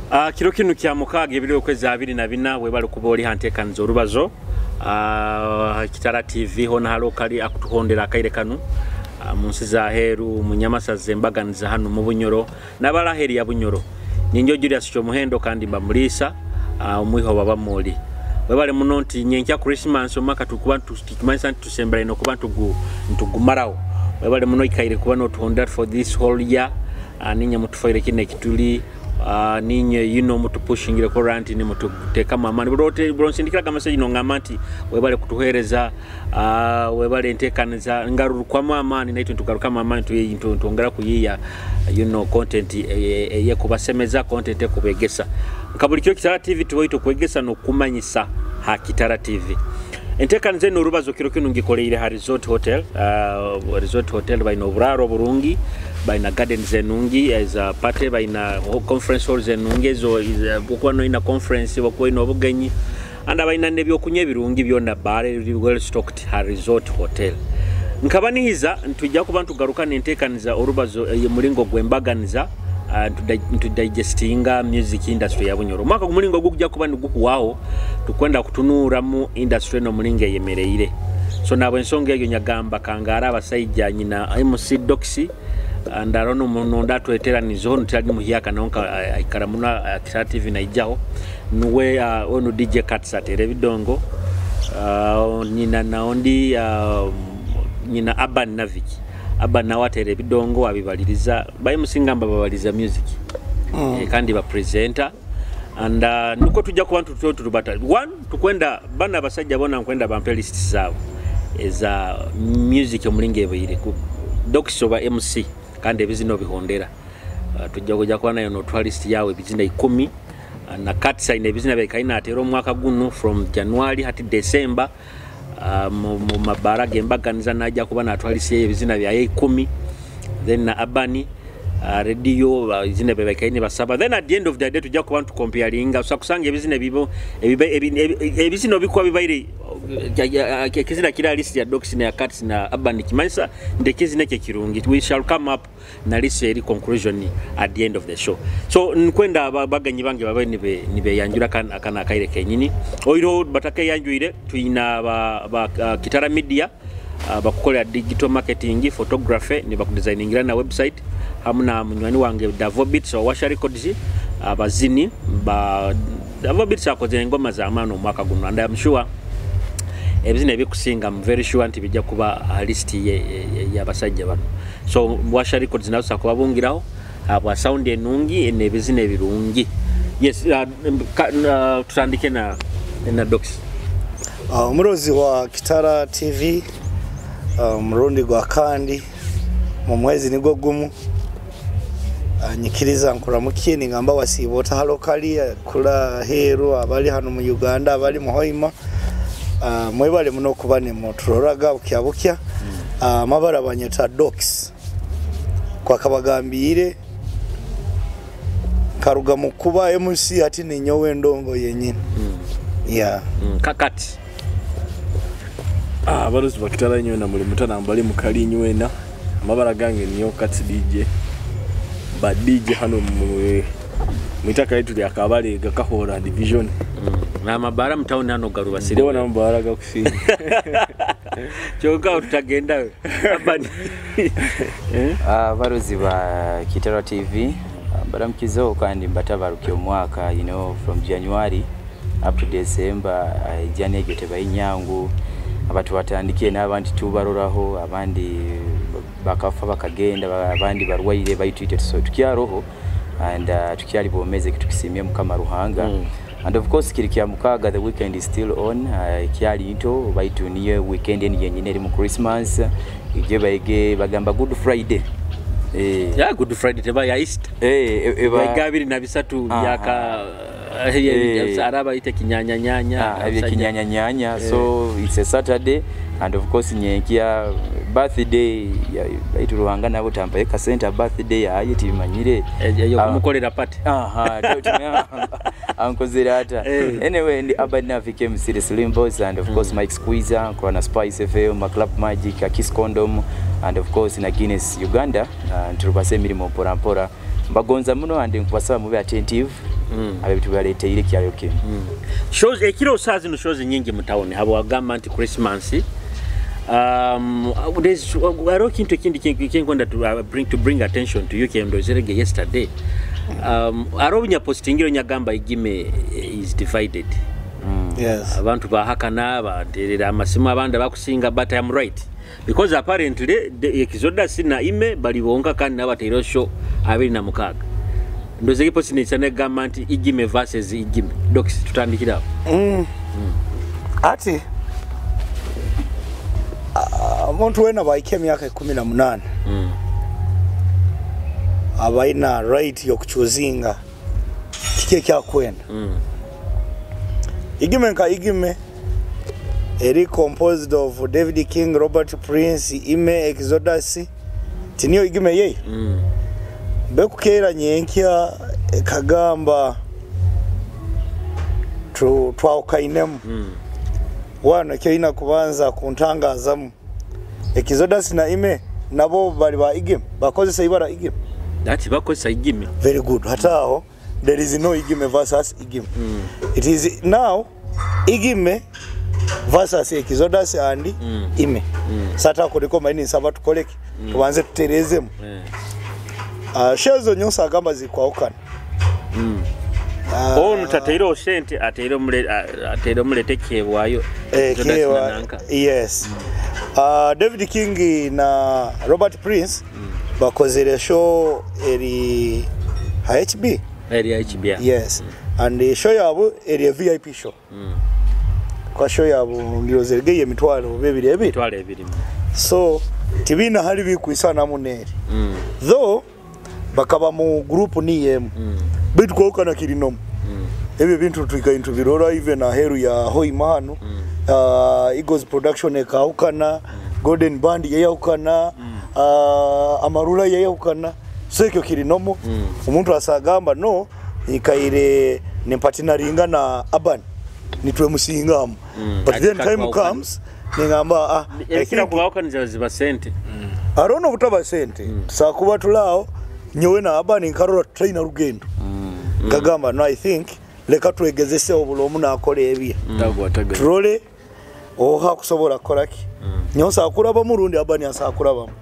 Kiro kinu kya mukaaga, ebiro okwezi 24. Webale kuba oli hanteekaniza orubazo Kitara TV hona hali okali akutuhondera akaire kanu, mu nsi za heeru, mu Nyamasaza, embaganiza hanu mu Bunyoro n'abali aheeru ya Bunyoro. Ninjo Julius Kyomuhendo kandi mbamuliisa omwiho baba muli. Webale muno nti nyenkya Christmas, omwaka tukuba tukimanyisa nti tusemberaine okuba ntugumaraho. Webale muno ikaire kuba notuhondera for this whole year. Ninye mutufaire kino ekituli, ninye yino mutupushingire kurora nti nimututeekamu amaani. Buli onsindikiraga message nongamba nti webale kutuheereza, webale enteekaniza, ngarurukwamu amaani, naitwe ntugarukamu amaani, twongera kuyiiya content eyekubasemeza, content ekubegesa. Nka buli kiro, Kitara TV tubaito okwegesa n'okumanyisa. Ha Kitara TV enteekaniza eno orubazo kiro kinu ngikoleire ha Resort Hotel. Resort Hotel balina oburaaro oburungi, balina gardens enungi eza party, balina conference halls enungi ezo bwokuba noyina conference, bwokuba oyina obugenyi, and balina n'ebyokunywa ebirungi byona, bar eri well stocked ha Resort Hotel. Nkaba nihiza ntujja kuba ntugaruka nenteekaniza orubazo mulingo gwembaganiza, ntudigestinga music industry ya Bunyoro. Omwaka gumulingo gukujja kuba nigukuwaho, tukwenda kutunuuramu industry eno mulingo eyemereire. So nabwe ensonga eyo nyagamba kangara abasaija nyina MC Doxy, ndaro nonda atweteranizeho nutali muhyaka nonka aikara muno Kitara TV naijaho nuwe, onu DJ Kats atera ebidongo, nyina naondi, nyina Aban Navik. Aban nawe atera ebidongo, abibaliriza bayimusingamba babaliza music, kandi ba presenter. And nuko tujja kuba turubata one tukwenda bana abasajja bona nkwenda bampe list zaabwe eza music omulingo ebaire ku Dox oba MC kandi ebizina obihondera. Tujja kujja kuba nayo notwa list yawe ebizina 10, na Kats ayina ebizina byaikaina atera omwaka guno from January hati December, mu mabara gembaganiza najja kuba natwa list yeyo ebizina byaye 10, then na Abani, radio izina byaikaine basaba. Then at the end of the day tujja kuba ntukomparinga so kusanga ebizina ebibo ebizina obikuba bibaire ekizina kira list ya Dox na Kats na Abani, kimanyisa nti ekizina ekyo kirungi. We shall come up na list eri conclusion at the end of the show. So nkwenda baganyi bange babe nibeyanjura akana akaire kenyini oiro batakayanjuire. Tuyina ba Kitara Media, bakukolera digital marketing, photography, ne bakudesigningira na website, hamu na munywani wange Davo Beats wa Washa Records. Abazini ba Davo Beats akoze engoma za maana omwaka guno, and I'm sure ebizina ebikusinga, I'm very sure nti bijja kuba list y'abasajja bano. So Washa Records nayo sakubabungiraho bwa sound enungi n'ebizina ebirungi. Yes, tutandike na Dox. Omurozi wa Kitara TV, omurundi gwa kandi mu mwezi nigwo gumu, nyikiriza nkuramukiye ningamba wasiiba otahalokali kula heru, abali hano mu Uganda, abali mu Hoima, mwebale muno okuba nimuturoraga bukya bukya. Amabara banyeta Dox kwakabagambiire karuga mu kuba MC, ati ninyowe endongo yenyini, yeah. Kakati Abarozi bakitala nywena muli mutana mbali mukali nywena. Amabara gange niyo Kats DJ, ba DJ hano mu mwitaka yetu lya Kabale Gakahora Division. N'amabara mu tawuni hano garubasire. Gona mubara gakusinga. Kyokka tutagendayo. Abani. Abarozi ba Kitara TV, baramukizeho kandi mbatabarukiye omwaka, from January up to December, ejjani egyo tebayinyangu. Abantu batandikiye n'abandi tubaroraho, abandi bakafa bakagenda, abandi barwaire, baitu itwe tukyaroho and tukyali bomeze, tukisimye Mukama Ruhanga. And of course kiri kya mukaaga, the weekend is still on, kyali nto baitu niyo weekend eni yenyine eri mu Christmas ije baige bagamba Good Friday. Ya Good Friday teba ya Easter. Eba Bayiga 23 byaka araba ite kinyanyanyanya. Ebyo kinyanyanyanya. So it's a Saturday and of course nyenkia birthday baitu Ruhanga nabo tampaye kasenta birthday yaye tibimanyire. Eyo kumukolera party. Aha, ankozera ata. Anyway, ndi Abad Navik MC the Slim Boys and of course Mike Squeezer kwa Spice FM, Club Magic, Kiss Condom and of course na Guinness Uganda. Nturubase emirimu mpora mpora, mbagonza muno and nkubasaba mube attentive. Abe tubaleteire kyalo kinu. Shows ekiro saa zino, shows nyingi mu town, habwagamba nti Christmas, there's hariho ekintu ekindi kinkwenda to bring attention to you, kendozerege yesterday. Hariho obunyapostingiro nyagamba Igime is divided. Yes. Abantu bahakana, baterera amasimu, abandi bakusinga, but I am right because apparently the Exodus na Ime bali bonka, kandi nabataireho show 26. Ndozege post negamba nti Igime versus Igime. Dox, tutandikirawo. Ati omuntu wena baika emyaka 18 abalina right yokuchuzinga kiki ekyakwenda. Igime nka Igime eri composed of David King, Robert Prince, Ime, Exodus, tiniyo Igime ye bekukeera nyenkya ekagamba twawukainemu. Wano ekyoyina kubanza kuntangazamu, Exodus na Ime nabo bali ba Igime, bakozesa ibara Igime. Ati bakozesa Igime. Very good. Hata aho there is no Igime versus Igime. It is now Igime versus Exodus and Ime. Sata kuliko maini nsaba tukoleke, tubanze tuterezemu. Shezo nyonsa agamba zikwawukana. Ono tataireho sente, ateire omulete kyebwayo. Exodus na nanka. Yes. David King na Robert Prince bakozere show eri HB. Eri HB. Yes, and the show yabo eri a VIP show. Kwa show yabo ndilozerege emitwalo bebiri ebiri. Mitwalo ebiri. So tibina hali bikwisanamu neri, though bakaba mu group niyemu, bitu kwawukana kirinomu. Ebyo bintu twika tubirora even aheru ya Hoima hano. Eagles Production ekawukana, Golden Band yayawukana, Amarula yayawukana. So ekyo kirinomu. Omuntu asagamba no ikaire nempatinaringa na Urban nitwe musingamu, but then time Twawukana. comes ningamba, ah, I Ekira think kubawukaniza ziba sente. Arona obutaba sente, sakuba tulaawo nyowe na Urban nkarora tutaina rugendo, nkagamba no, I think leka twegezeseho buli omu nakola ebye, turole oha kusobola kukolaki. Nyowe nsakurabamu rundi Urban asakurabamu.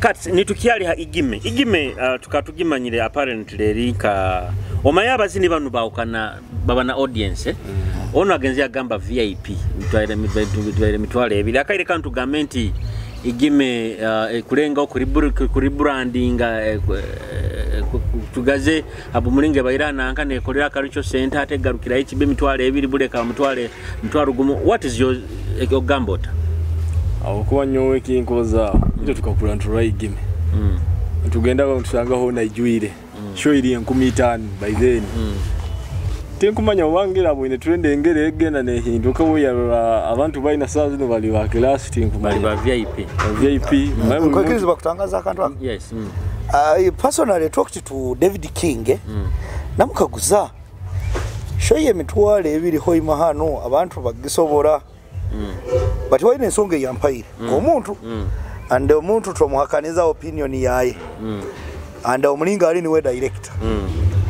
Kati nitukyali ha Igime. Igime tukatugimanyire apparently eri nka omaye abazini bano bawukana, baba na audience, eh? Ono agenzi agamba VIP mitwale 20,000. Akaire kantu tugambe nti Igime ekulenga okurebrandinga, tugaze abo mulinge bairana nanka nekolera Cultural Center, ate garukira HB 20,000, buleka mutwalo gumu. What is your ogamba ota? Awo kuba nyowe kinkoza ito tukakula nturwa Igime, tugenda tusangaho naijwire show iri 5,000 by then. Tinkumanya obangira bwine trend engere egenda nehinduka, bweyarora abantu balina saa zino bali ba class. Bali Tinkumanya ba VIP. VIP. Maye buli Nkwekiriza bakutangaza akantu ako. Yes. I personally talked to David King, eh? Namukaguza show ye 20,000 Hoima hano abantu bagisobora, but walina ensonga eyampaire omuntu, and omuntu tomuhakaniza opinion yaye, and omulinga ali niwe director.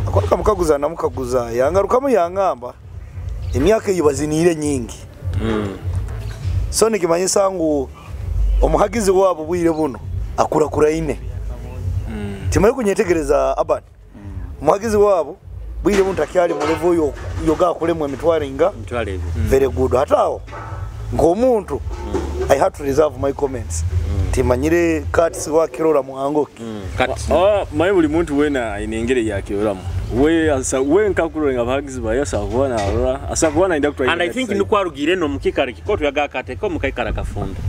Akwaka mukaguza, namukaguza, yangarukamu yangamba emyaka eyo baziniire nyingi. So nikimanyisa ngu omuhagizi wabo bwire buno akurakura ine. Timaye kunyetegereza Urban, omuhagizi wabo bwire buno takyali mu level yo yoga akulemu emitwalo inga. 20,000. Very good. Hatawo ng'omuntu I had to reserve my comments. Timanyire Kats wakirora muhangoki. Kati Ah, maye buli muntu wena aine engeri yakiyoramu. We asa we nkakurolenga abahagizi bayo asakuba narora asakuba nainda kutwara. And I think nikwarugire no mukikara kikoto yagakateko mukaikara kafunda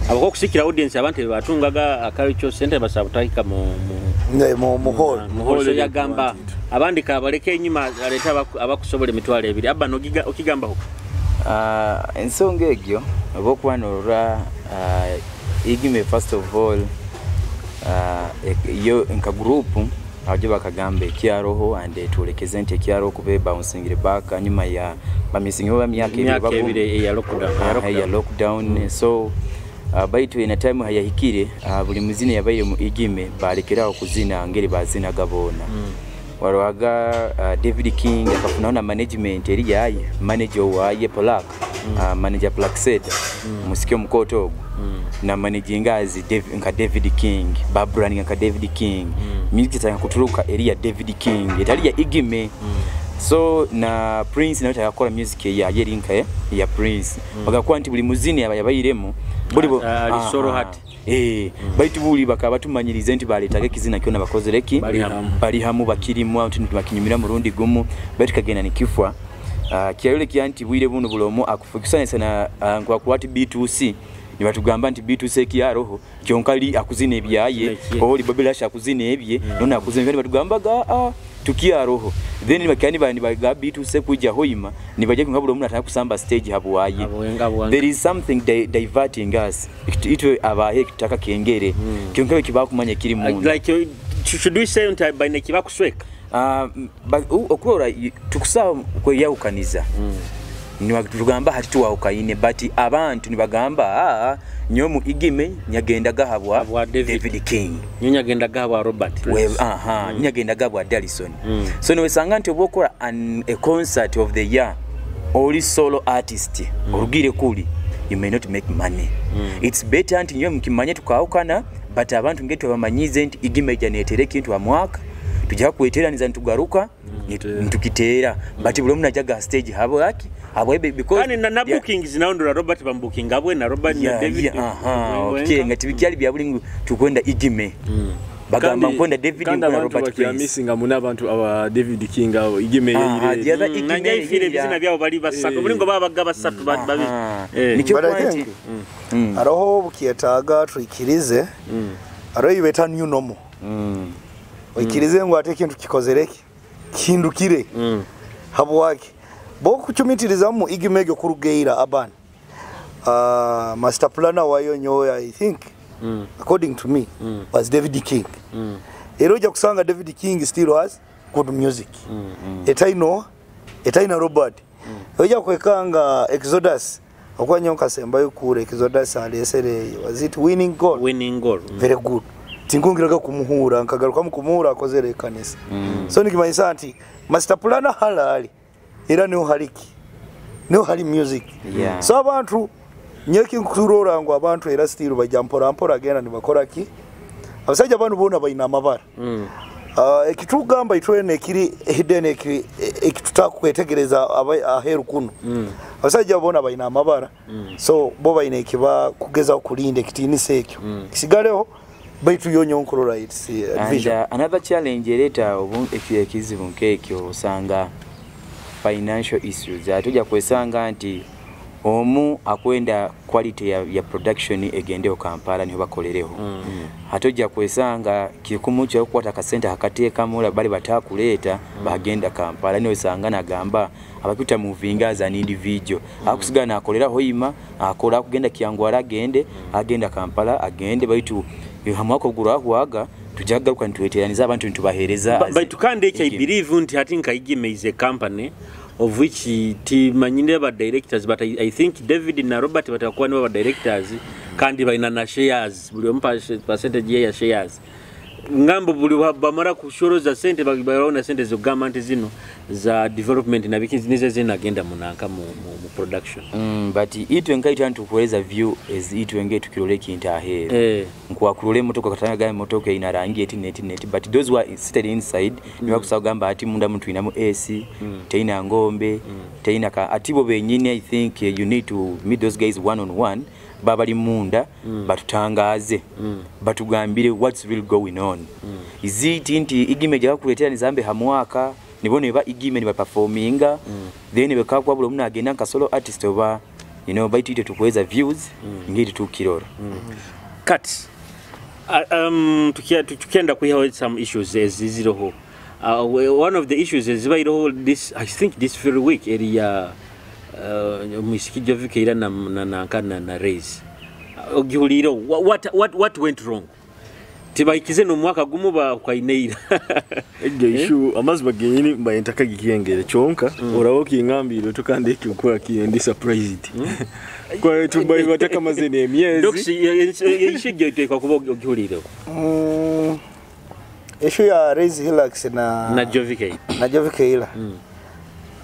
abako kusikira audience, abantu batungaga Cultural Center basabutahika mu Ne mu hall. mu hall. So Hall. yagamba abandi kabaleke enyuma, aleta abakusobola 20,000. Abba nogiga okigambaho. Ensonga egyo oba okuba norora, Igime first of all, yo nka group abajo bakagamba ekyaroho and twolekeze nti ekyaroho kuba bouncing back nyuma ya bamisingi oba myaka ebiri. Emyaka ebiri eya lockdown. Ya lockdown. So baitu ena time hayahikire, buli muzini yabaire mu Igime balekerawo kuzina ngeri bazinaga boona. Warwaga David King akafunaho na management eri yaye, manager waye Polak, manager Plaxed, musiki omukoto ogwo na managing as nka David King, babranding nka David King. Music itanga kuturuka eri ya David King, etali ya Igime. So na Prince nawe takakora music ya yeri nka ya Prince. Bagakuwa nti buli muzini aba yabayiremu buli Ali solo hati. Baitu buli bakaba batumanyirize nti baleetaga ekizina kyona bakozere ki bali hamu bakirimu nti bakinyumira murundi gumu, baitu kagenda nikifwa. Kyayolekya nti bwire buno bulomo akufukisanisa na nkwakwati B2C nibatugamba nti B2C ekiyaroho kyonkali akuzina ebyaye oli Bobby Lash akuzina ebye nona akuzina ebye batugambaga tukiyaroho. Then bakani bandi baga B2C kujja hoima nibaje ngabula omuntu ataka kusamba stage habwaye. There is something diverting us itwe abahe kitaka kengere kyonkawe kibakumanya kiri mu like should we say nti baine kibakusweka okurora tukusaba kweyawukaniza. Niwatugamba hati tuwawukaine but abantu nibagamba nyomu Igime nyagenda gahabwa David King, nyagenda gahabwa Robert, nyagenda gahabwa Darlison. So niwesanga nti obokora a concert of the year oli solo artist orugire kuli you may not make money. It's better nti nyomu kimanye tukawukana but abantu ngetu bamanyize nti Igime janetere kintu amwaka tujja kweteraniza ntugaruka ntukiteera but buli omu najaga stage habo yaki abo because na bookings naondora Robert bambuking abwe na Robert na David okay tibikyali bya buli tukwenda Igime bagamba nkwenda David na Robert Prince missing amuna abantu aba David King abo Igime yeyire nanya ifire bizina byabo bali basatu buli ngo babaga basatu babi nikyo point aroho bukiyetaga twikirize aroho ibeta new normal oikirize ngo ate ekintu kikozereke kindukire habwaki bo kuchumitiriza mu Igime gyo kurugeira aban master planner wayo nyoya I think according to me was David King. Ero ja kusanga David King still has good music. Etaino Robert. Oja kwekanga Exodus okwanyonka sembayo kure Exodus alesere was it winning goal? Winning goal. Very good. Tinkungiraga kumuhura nkagaruka kumuhura akozere kanisa. So nikimanyisa nti master planner halali era niho hariki niho hari music. So abantu nyeki nkurora ngo abantu era still bajya mpora mpora agenda nibakora ki abasajja abantu bona bayina amabara. Ekitugamba itwene kiri hidden ekitutakwetegereza aheru kuno. Abasajja bona bayina amabara. So bo bayina ekiba kugeza okulinda ekitinisa ekyo kisigaleho baitu yonyo nkurora it's vision. And another challenge later ekizibu nkekyo osanga financial issues atuja kwesanga nti omu akwenda quality ya production egendeho Kampala niho bakolereho. Hatoja kwesanga kikumu cyo kwata kasenta hakateeka bali batakuleta bagenda Kampala niho sanga nagamba abakuta movinga as an individual akusigana akolera hoima akola kugenda Kyangwara agende agenda Kampala agende baitu hamwako gurahwaga tujagaruka ntuweteraniza abantu ntubahereza. But kandi I believe nti hati nka Igime is a company of which timanyinde ba directors but I think David na Robert batakuwa nibo ba directors kandi baina na shares buli omu percentage ya shares ngambo buli bamara kushoroza sente baona sente zogamba nti zino za development na biki nize zinagenda munanka mu production. But itwe nkaita ntukuweza view as itwe nge tukirole kinta aheru nkwakulole motoka katanga gamba motoka ina rangi eti net but those who are seated inside nibakusagamba ati munda muntu inamu AC teina ngombe teina ka atibo benyini. I think you need to meet those guys one on one babali munda batutangaze batugambire what's really going on. Is it nti Igime jakuletera nizambe hamwaka nibone ba Igime ni ba performinga then bekakwa buli omuntu agenda nka solo artist oba you know baitu ite tukuweza views ngiri tukirora. Cut. Tukienda kuiha some issues eziziroho. One of the issues ezibairoho this I think this very week area musiki Jovika ira na na na na raise. Ogihuliro what went wrong? Tibaikize no mwaka gumu ba kwaineira. Ejjo issue amazima genyini mbayentaka gikiyengere kyonka orawo kingambire tukande ekikora ki surprised. Kwa tubayi bataka mazene emyezi. Docs issue gyo kwa kuba ogihuliro. Issue ya Raise Hilux na Na Jovi K. Na Jovi Keila.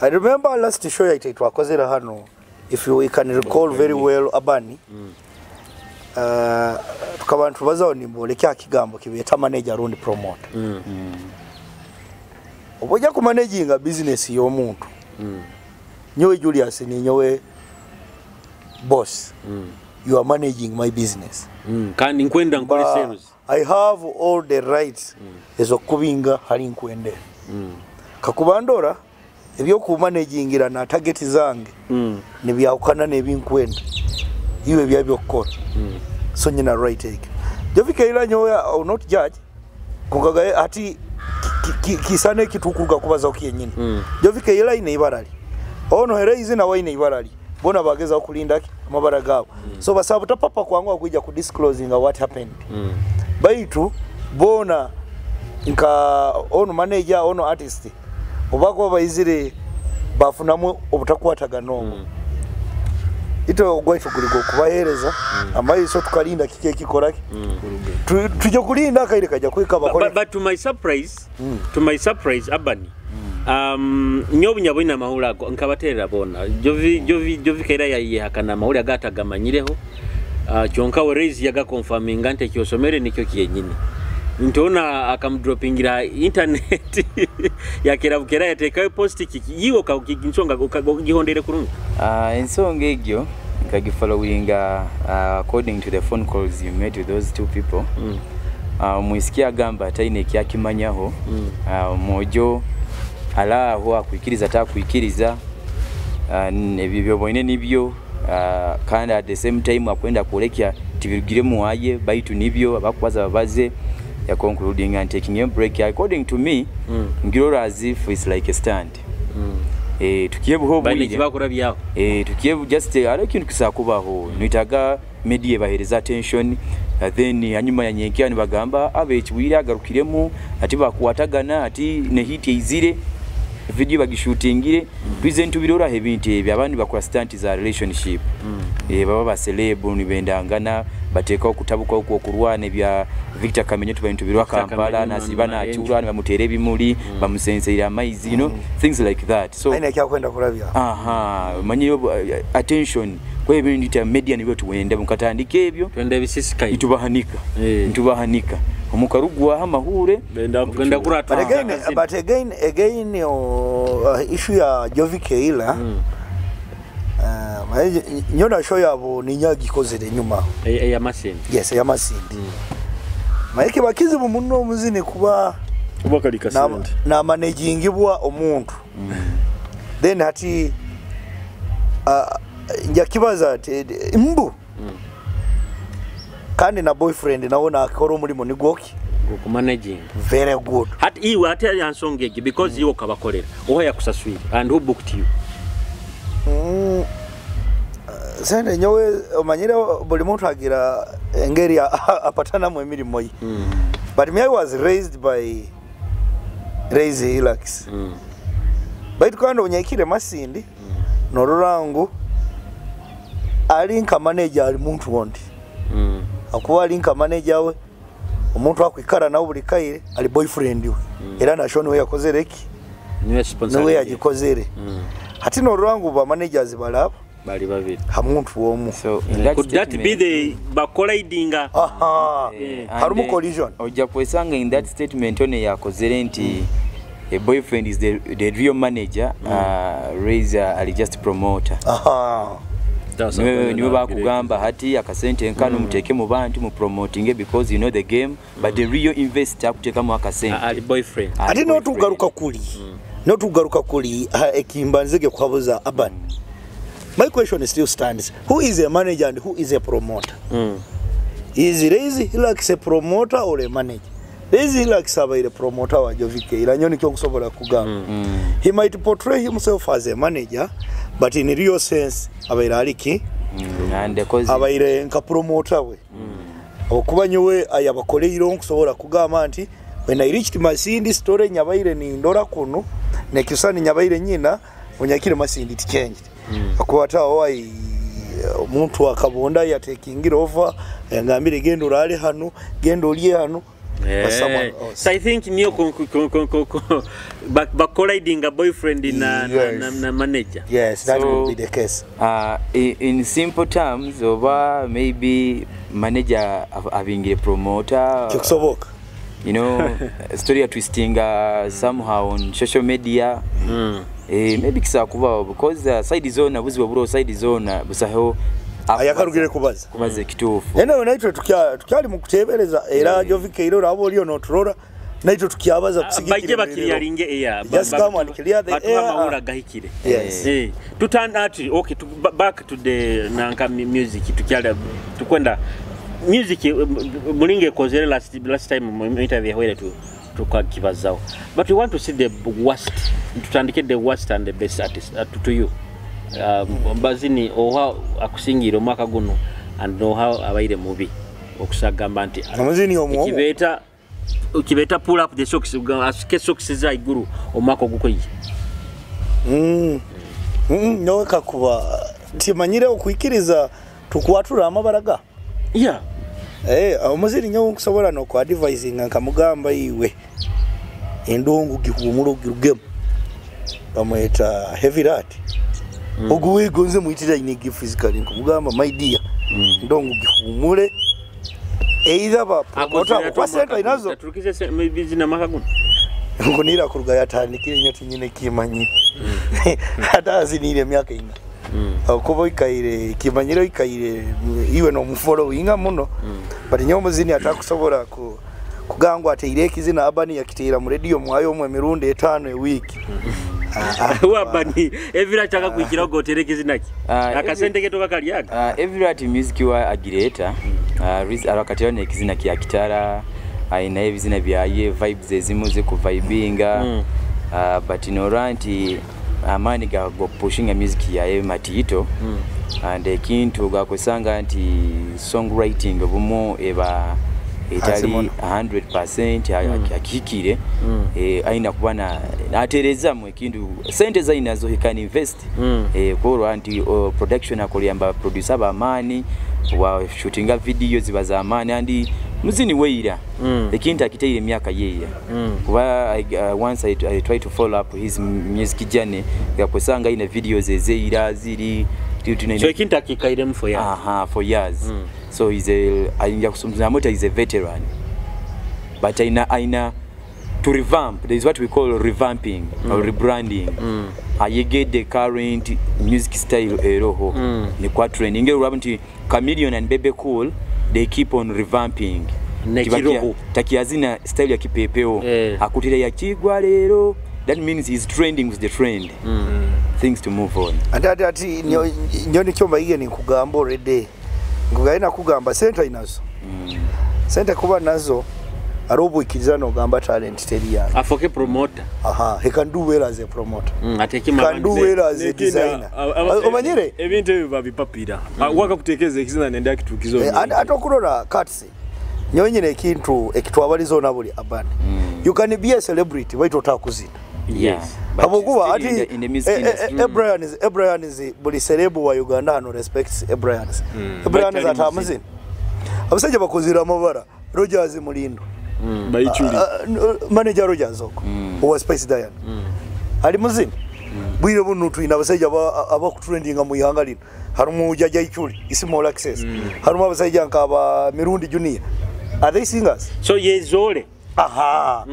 I remember last show yaite twakozera hano, if you can recall very well, abani tukaba tubazaho nimbolekya kigambo kibeta manager rundi promoter. Obojja kumanaginga business y'omuntu, nyowe Julius ni nyowe boss, you are managing my business. Kandi nkwenda nkole sales. I have all the rights ezokubinga hali nkwende. Kakuba ndora ebyokumanagingira na target zange nibyawukana n'ebinkwenda, iwe byabyokukola. So nyina right take Jovi Keila nyowe I will not judge kugaga ati kisane kitukuruga kubaza kiyenyini. Jovi Keila ine ibarali ono heraizi na waine ibarali bona bageza okulinda amabara gabo. So basaba tapapa kwangu akwijja ku disclosing what happened. Baitu bona nka ono manager ono artist obako baizire bafunamu obutakwatagana obwo. Ito ogwaitu guligo kubahereza amaiso tukalinda kike kikora tujye kulinda akaire kajya kwika bakore. But to my surprise Abani, nyobu nyabona amahura nkabaterera bona Jovi Keila yayihakana amahura agatagamanyiriho, kyonka we Raise yaga confirminga nti kyosomere nikyo kiyenyini ntona akamdropingira internet yakera bukera yatekayo post kiki yiwo ka nsonga gihondere kurungi. Ensonga egyo nkagifollowinga according to the phone calls you made with those two people. Mwisikia agamba ataine ekyakimanyaho. Mwojo alaho akwikiriza atakwikiriza, ebyo byoboine nibyo, kandi at the same time akwenda kuolekya tibirugire muwaye baitu nibyo abakubaza babaze ya concluding and taking a break. According to me, ngirora as if it's like a stand. Tukiyebuho Baine bwire. kibakora byaho. Tukiyebu just ari kintu kisakubaho nitaga media bahereza attention, then hanyuma yanyenkya nibagamba abe kiwire agarukiremu ati bakuwatagana ati ne hit izire video bagishutingire. Present birora ebintu ebyo abandi bakora stunt za relationship. Baba ba celeb nibendangana bateka okutabuka okwo okurwana ebya Victor Kamenyo tuba birwa Victor Kampala Kamenyo nasiba na nachura nibamutere ebimuli bamusenseira amaizi, you know, things like that. So aine kyakwenda kurabya. Aha, manyi attention kwa ebintu ta media nibyo tuwenda mukatandika ebyo twende ebisisikaye itubahanika ntubahanika omukarugwa amahure Benda Ugenda kuchura. kurata. But again, issue ya Jovi Keila, nyona show yabo ninyagikozere nyuma Eyamasindi. Yes, eyamasindi. Maye bakizibu muno omuzini kuba Kuba kali kasente. Na managingibwa omuntu. Then hati njakibaza ati mbu kandi na boyfriend nawo nakora omulimo nigwoki Managing. Very good. Hati iwe ate yansonga egi because iwe okabakolera oha yakusaswire and who booked you? Sente nyowe omanyire buli muntu agira engeri apatanamu emirimu ye. But me, I was raised by Raise Hilux. Baitu kandi onyekire Masindi norurangu ali nka manager ali muntu wondi. Akuba ali nka manager we omuntu akwikara nawe buli kaire ali boyfriend we. Era nasho niwe yakozere ki? Niwe sponsor. Niwe yagikozere. Hati norurangu ba managers balaba bali babiri. Ha muntu womu. So in that Could that be statement, the bakolidinga? Aha. Harumu and, collision. Ojja kwesanga in that statement one yakozere nti a boyfriend is the real manager, Raise ali just promoter. Aha. Niwe bakugamba hati akasente nkano muteeke mu bantu mu promoting because you know the game, but the real investor akutekamu akasente. Ali boyfriend. Ali Ate boyfriend. notugaruka kuli ekimba nzige kuhabuza Aban. My question still stands. Who is a manager and who is a promoter? Is Raise Hilux a promoter or a manager? Raise Hilux abaire promoter wa Jovi Keila nyo nikyo nkusobola kugamba. He might portray himself as a manager, but in real sense abaire aliki And because abaire nka promoter we. Okuba nyowe ayabakoleiro nkusobola kugamba nti when I reached Masindi story nyabaire ni ndora kuno nekisani nyabaire nyina onyakire Masindi it changed. Akuba owai omuntu akabonda yatekingira over yangambire genda orale hano genda olye hano. Or someone else. So I think niyo bacollidinga boyfriend na, Yes. na manager. Yes, that So- will be the case. In simple terms, oba maybe manager abingire promoter. Kikusoboka. You know, story ya twisting somehow on social media. Maybe kisa kubaho because side zona buzibu buro side zona busaho Ayakarugire kubaza. Kubaza ekituufu. Eno naitwe tukyali mu kuteebereza era Jovika era olaba oli onootulola naitwe tukyabaza Bajje kusigikira bakiriyalinge air. Just come and clear the Batuwa air. amawula gahikire. Yes. Ati, okay, back to the nanka music tukyala tukwenda music mulinge ekozere last time mu interview yahwere tukakibazawo, but we want to see the worst, tutandike the worst and the best artist to you. Bazini oha akusingira omwaka guno and oha abaire mubi okusagamba nti Omuzini omwo. Kibeeta pull up the socks, asike socks za iguru omwaka ogukoyi. Nyowe kakuba timanyire okwikiriza tukwatura amabara ga. Yeah. Omuzini nyowe nkusobola n'okuadvisinga nkamugamba iwe endongo gihumura ogirugemu bamweta Heavy Rat. Oguwigo nze mwitira inigi physically nkumugamba my dear ndongo gihumure either ba promoter kwa sente inazo turukize bizina mwaka guno ngunira kuruga yatandikire nyo tinyine kimanyi ate azinire emyaka ina okuba oikaire kimanyire oikaire iwe nomufollowinga muno but nyowe omuzini atakusobola kugangwa ateire ekizina abani yakiteera mu radio mwayo omwe emirundi 5 ewiiki. Wabani evira chaka kuikira gotere kizina ki akasente keto kakalyaga. Every art music wa agireta arakatira nekizina kya kitara aina ebizina byaye vibes ezimu ze ku vibinga but nora nti amani ga go pushinga music yaye matito and ekintu gakusanga nti songwriting obumu eba etali 100% akikire aina kubana atereza mu ekintu sente zainazo he can invest kolwa nti production akoliyamba producer bamani wa shootinga video ziba za amani andi muzini weira ekintu akiteire emyaka yeira kuba once I try to follow up his music journey yakusanga ina videos ezeira ziri so ekintu akikairemu for years. Aha, for years. So he's a is a veteran, but aina to revamp. There is what we call revamping or rebranding. I get the current music style eroho ni kwa trending nti Chameleon and Bebe Cool, they keep on revamping. Takiazina style ya kipepeo akutira ya kigwa lero. That means he's trending with the trend. Things to move on. Ate ati nyoni kyomba iye ni kugamba already. Ngugaina kugamba sente inazo. Sente kuba nazo arobu ikizana ogamba talent teri yange. Afoke promoter. Aha, he can do well as a promoter. Ateke can do well as a designer. Omanyire ebintu ebyo babipapira. Waka kutekeza ekizina nenda kitukizo. Ate okurora Katsi. Nyonyine ekintu ekitwabalizo na buli abandi. You can be a celebrity wait otakuzina. Yes. Abokuba ati Abraham is buli celeb wa Uganda no respects Abraham. Abraham is atamuzina. Abasajja bakozira amabara Rogers Mulindo. Baichuli. Manager Rogers oko. Owa Spice Diana. Ali muzina. Bwire bunu tuina abasajja abakutrendinga mu ihanga lino. Harumu Jaja Ichuli, Isimo Access. Harumu abasajja nka aba Mirundi Junior. Are they singers? So yezole. Aha.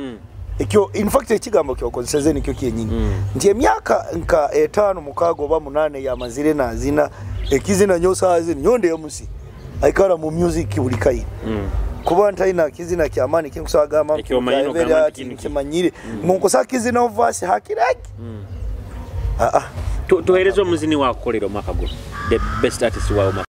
Ekyo in fact ekigambo kyokozeseze nikyo kyenyini. Nti emyaka nka 5 6 oba 8 ya mazire na zina ekizina nyosa azini nyonde yomusi. Aikara mu music buli kai. Kuba ntaina kizina kya amani kinkusagamba kimanyire. Ngonkosa kizina verse hakiraki. Tuhereze omuzini wakukolera omwaka guno. The best artist wa omwaka.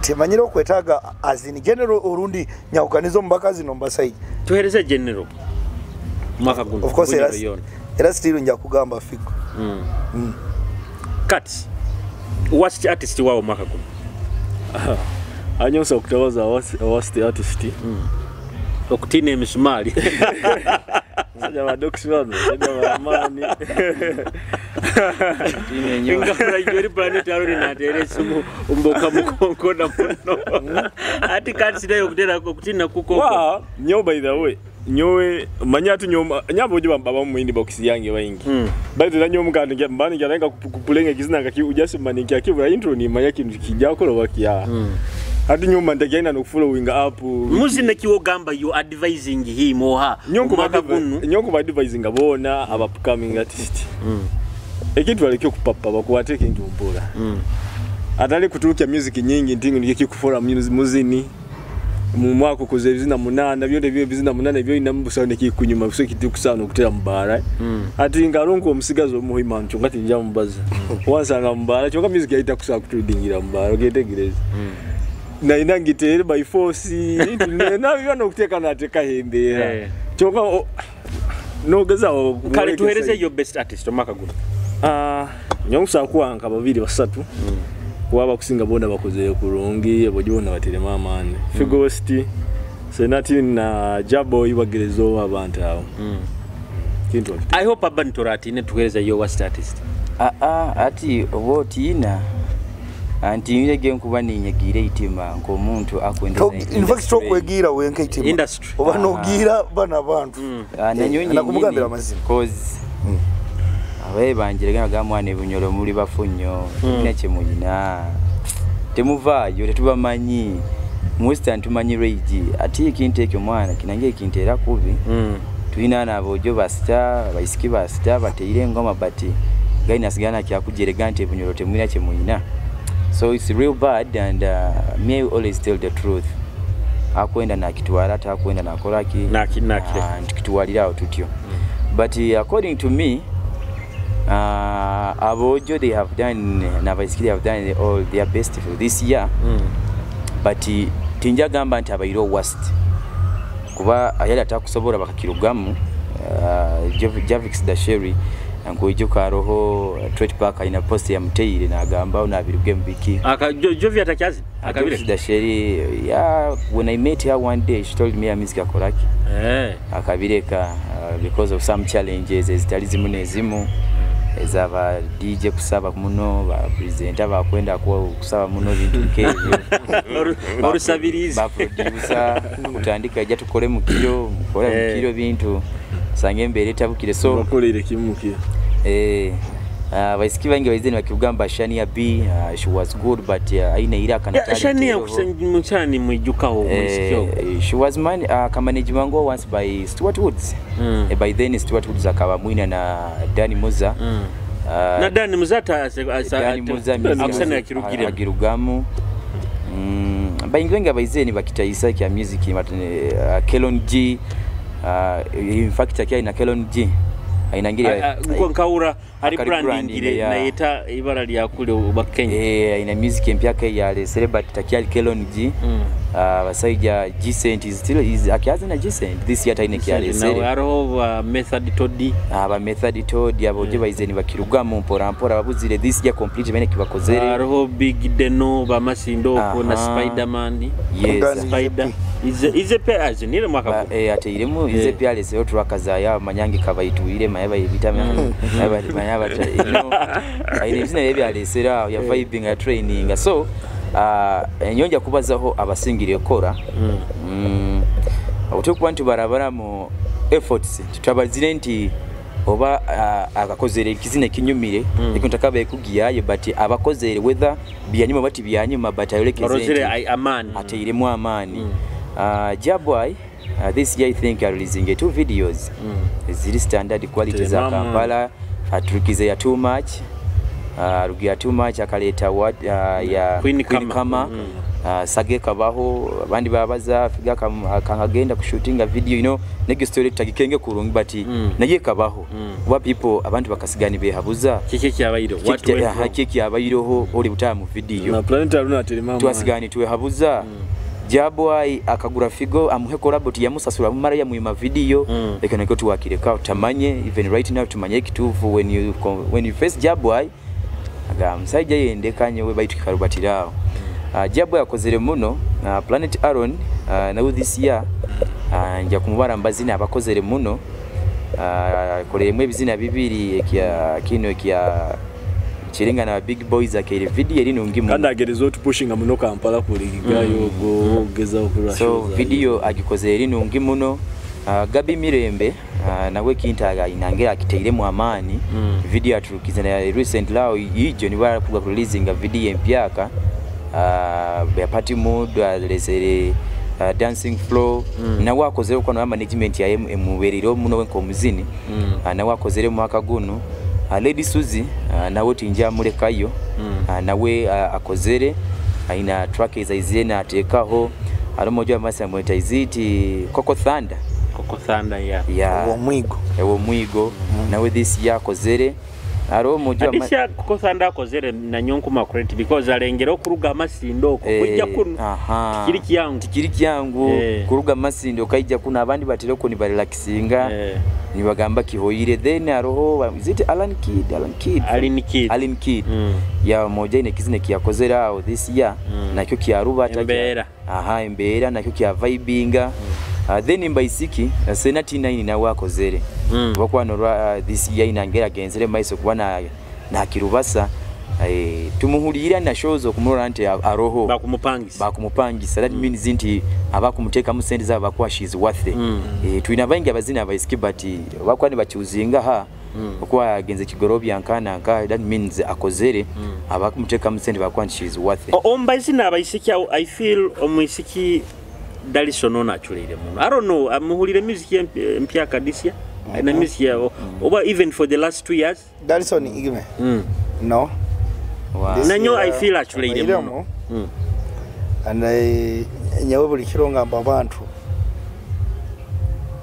Timanyire okwetaga as in general orundi nyawukanizo mbaka zino mbasayi. Tuhereze general mwaka guno. Of course era still nja kugamba Figo. Cut. Worst artist wa omwaka guno. Anyosa okutabaza worst artist. Okutina emisumali. Sajja ba docs bano, sajja ba mani. Ntiine nnyo. Nga eri Planet Aaron nateera esimu mboka mukonkona muno ati kati sinayo okutera okutina kukoko. Wa nyo, by the way, nyowe manya ati nyo nyambo ojo baba mu inbox yange baingi. By the way, nyo mukandi mbani ngira kupulenga kizina nga ujasi mani kya intro ni manya kintu kijja kola wakia. Ati nyuma ndagenda no following up. Muzine kiwogamba you advising him or her. Omwaka gunu. Nyo kuba advising abona aba upcoming artist. Ekintu alikyo kupapa bakuwate ekintu mpola. Atali kuturukia music nyingi ntingi nige kikufora muzini. Mu mwaka kuze bizina munana byonde byo bizina munana byo ina mbusa nekikunyuma buso kitikusana okutera mubara. Ati ngaronko omusigazo omuhima ncho ngati nja mubaza. Wansanga mubara kyoka music yaita kusaka kutudingira mubara oketegereza. Na inangitere by force na byo no kuteka nateka hembera. Kyoka nogeza kale tuhereze your best artist omwaka guno. Nyongusa kuwanka babiri basatu. Waba kusinga bona bakoze kurungi abojona baterema amani. Figo City Senati na Jabo ibagerezo abantu awo. Kintu I hope abantu ratine tuhereza your worst artist. Ati obotina anti nyege nkuba ninyegira itima nkomuntu akwendeza. In fact tokwegira wenka itima industry oba nogira bana abantu. Nanyonyi nakumugambira amazima cause abaye banjire gamwana ebunyolo muli bafunyo nakye muyina temuvaayo tetubamanyi mu western tumanyi rage ati ekintu ekyo mwana kinange ekinteera kubi. Tulina n'abojo basita abaisiki basita bateire engoma bati gaina sigana kyakujerega nti ebunyolo temwina kye muyina. So it's real bad and me always tell the truth. Akwenda nakitwala atakwenda nakola ki ntikitwalira tutyo. But according to me, abojo they have done n'abaisiki they have done all their best for this year. But tinja gamba nti abairo worst kuba ayali atakusobola bakakirugamu. Javix Dasheri nkuijuka roho Trade Park ina post ya mteire na agamba na biruge mbiki aka Jovi atakyazi akabire Dasheri. Yeah, when I met her one day she told me amizika akoraki akabireka because of some challenges ezitali zimu nezimu ezaba DJ kusaba muno ba presenter bakwenda kusaba muno bintu nkebyo orusabirizi ba producer kutandika ija tukole mu kiro mukole mu kiro bintu sange mbere tabukire so bakolere kimuki. Baisiki bangi baizeni bakigamba Shania B, she was good but aina ira kana Shania muchani mwijukaho mwisikyo. She was man kamanage wangu once by Stuart Woods. By then Stuart Woods akaba mwina na Danny Muza. Na Danny Muza ta akusana yakirugire agirugamu. Baingi wengi baizeni bakitaisa kya music Kelon G, in fact akya ina Kelon G ainangira nkaura ari branding na yeta ibara lya kule oba Kenya. Ina music empya ke ya le celebrity takyali Kelon G. Basaija G Cent is still is akyaza na G Cent this year taine kyale sele na aroho Method Todi aba Method Todi abo je baizeni bakirugamu mpora mpora babuzire this year complete bene kibakozere aroho Big Deno bamasindo ko na Spiderman. Yes, Spider ize pe azinire mwaka ateiremu ize pe alese oturakaza ya manyangi kabaituire mayaba ibita mayaba you know aine bizina ebya alesera ya vibing ya training. So enyonja kubazaho abasingire kora otukuba nti barabara mu efforts tutabazire nti oba akakozere kizina kinyumire ekintu takabe kugiyaye but abakozere whether byanyuma bati byanyuma but ayolekeze amani ateiremu amani. Jabwai this year I think are releasing 2 videos. Ziri standard quality za Kampala aturukize ya too much rugia too much akaleta what ya Queen Kama. Sage kabaho abandi babaza figa kangagenda kushootinga video you know nege story tagikenge kurungi but naye kabaho kuba people abantu bakasigani behabuza kiki kyabayiro what kiki kyabayiroho oli butamu video na Planet Aruna atelema twasigani tuwehabuza. Jabwai akagura figo amuhe collab yamusasura mumara ya muima video leka nako tuwakireka tamanye even right now tumanye kitufu when you face Jabwai aga musaija yendekanye we baitu kikarubatirao. Jabwai akozere muno Planet Aaron now this year nja kumubara mbazina abakozere muno Akoleremu ebizina bibiri, ekya kino ekya kiringa na Big Boys, akaire video eri nungi muno. Kandi agereza otupushinga muno Kampala kuligayo ogeza okurwa. So video agikoze eri nungi muno. Gabi Mirembe, nawe kinta inange akiteiremu amaani. Video aturukize na recent lao ijo ni bara kuga releasing a video empyaka, ya party mood, alesere dancing floor. Nawe akozere kwa na management ya emuberero muno wenko muzini. Nawe akozere mwaka guno. Lady Suzy, nawe tinja mulekayo. Nawe akozere aina track zaizire na atekaho aromo masa mweta iziti Coco Thunder. Coco Thunder, yeah. Yeah. Uwo mwigo. Uwo mwigo. Nawe this year akozere aromo Adisha Coco Thunder akozere na nyonkuma credit because alengera okuruga amasindo oko kujja kuno. Tikiri kyangu. Tikiri kyangu kuruga amasindo kaija kuno abandi batereko ni barelaxinga. Nibagamba kihoire. Then aroho is it Alan Kid? Alan Kid. Alan Kid. Alan Kid. Ya moja ine kizine kiyakozera aho this year. Nakyo kiaruba embera. Aha, embera nakyo kia vibinga. Then mbaisiki Sena T9 nawe akozere. Bakwano this year inangera genzere maiso kubana na kirubasa. Tumuhulira na shows okumurora nti aroho bakumupangisa. Bakumupangisa. That means nti abakumuteka mu sente zabo bakwa she is worth it. Tulina bangi abazina abaisiki but bakwa ni bachuzinga ha okwa genze kigorobya nkana nka, that means akozere. Abakumuteka mu sente bakwa she is worth it. Ombazina abaisiki I feel omuisiki Dalison ona achulire muno. I don't know, amuhulire music mpya kadisia. Na music ya oba even for the last 2 years. Dalison Igme. No. Wow. Nanyo I feel achulire muno. And I nyawe buli kironga abantu.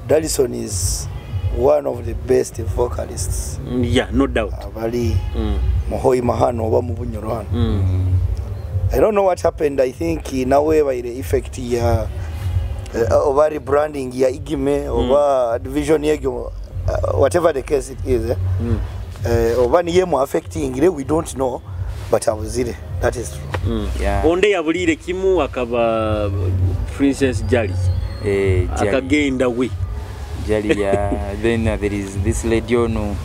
Dalison is one of the best vocalists. Yeah, no doubt. Abali muhoi mahano oba mu Bunyoro hano. I don't know what happened. I think nawe baire effect ya oba rebranding ya Igime oba division yegyo, whatever the case it is. Oba niye mu affecting ile we don't know, but abuzire. That is true. Yeah. Onde yabulire kimu akaba Princess Jali. Jali. Akagenda we. Jali, yeah. Then there is this lady ono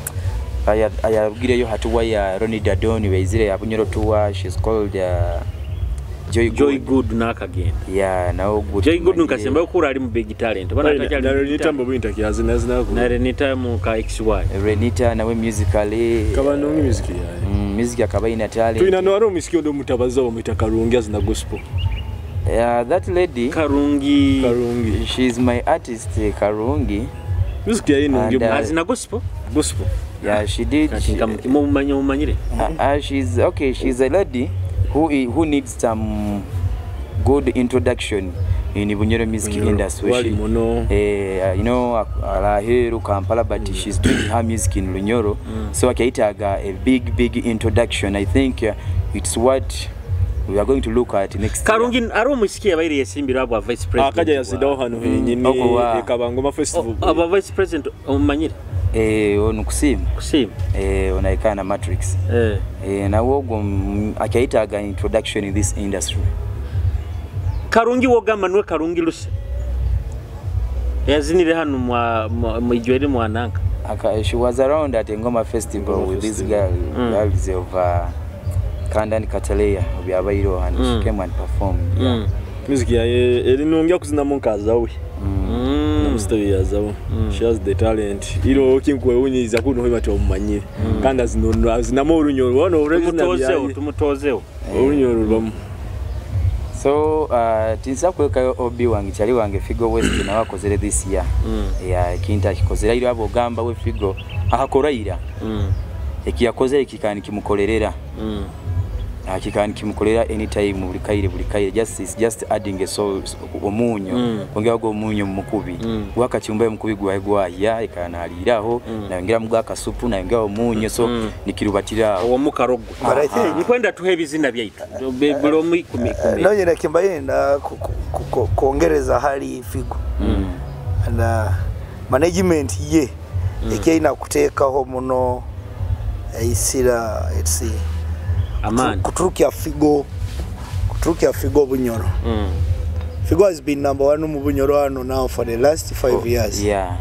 ayarugireyo hatuwa ya Ronnie Dadoni weizire ya Bunyoro tour. She's called Joy Good. Joy Good nakagenda. Yeah, now good. Joy Good nkasemba okura ali mu big talent. Bana tajali. Na Renita mbo inta kiazi na zina. Na Renita mu ka XY. Renita nawe musically. Kabano music ya. Music akaba ina talent. Tuina no aro music ndo mutabaza wa mwita Karungi azina gospel. Yeah, that lady Karungi. Karungi. She's my artist Karungi. Music ya ino ngi azina gospel. Gospel. Yeah, she did. She's okay, she's a lady who needs some good introduction in the Bunyoro music industry. She, you know, Alaheru Kampala, but she's doing her music in Lunyoro. So akaitaga a big introduction. I think it's what we are going to look at next Karungi year. Aro musikia baire yesimbira abo vice president. Akaja yasidaho hano henyini ekabangoma festival. Aba vice president omumanyire. Ono kusiima. Kusiima. Onaikana na Matrix. Na wogo akaitaga introduction in this industry. Karungi wogamba nwe Karungi Luse. Yazinire hano mwa mwijwere mwananka. She was around at Ngoma Festival with this girl, girls of Kandani Kataleya obyabairo, and she came and performed. Yeah. Music ya erinongia kuzina munkaza we. Namustawi yazawo. She has the talent. Iro kinkwewunyiza kuno hoima tomumanyire. Kandi azinamo orunyoro wano tumutozeho tumutozeho. Orunyoro rwamu. So tinsa kweka obi wange chali wange Figo West na wakozere this year. Yeah, kinta kikozera iro abo gamba we Figo ahakoraira. Ekiyakozere kikani kimukolerera. Kikani kimukolera anytime buli kaire just is just adding a soul omunyo. Kongera go omunyo mukubi. Wakachumba mukubi gwa gwa ya ikanaliraho nayongera mugwa kasupu nayongera omunyo so nikirubatira owo mukarogo. But I think nikwenda tuhe bizina byaitu. Bulomu 10. No yena kimbayenda kuongereza hali Figo. And management ye ekeina kuteekaho muno isira etc. Aman. Kuturukia Figo Bunyoro. Figo has been number one mu Bunyoro hano now for the last 5 years. Yeah.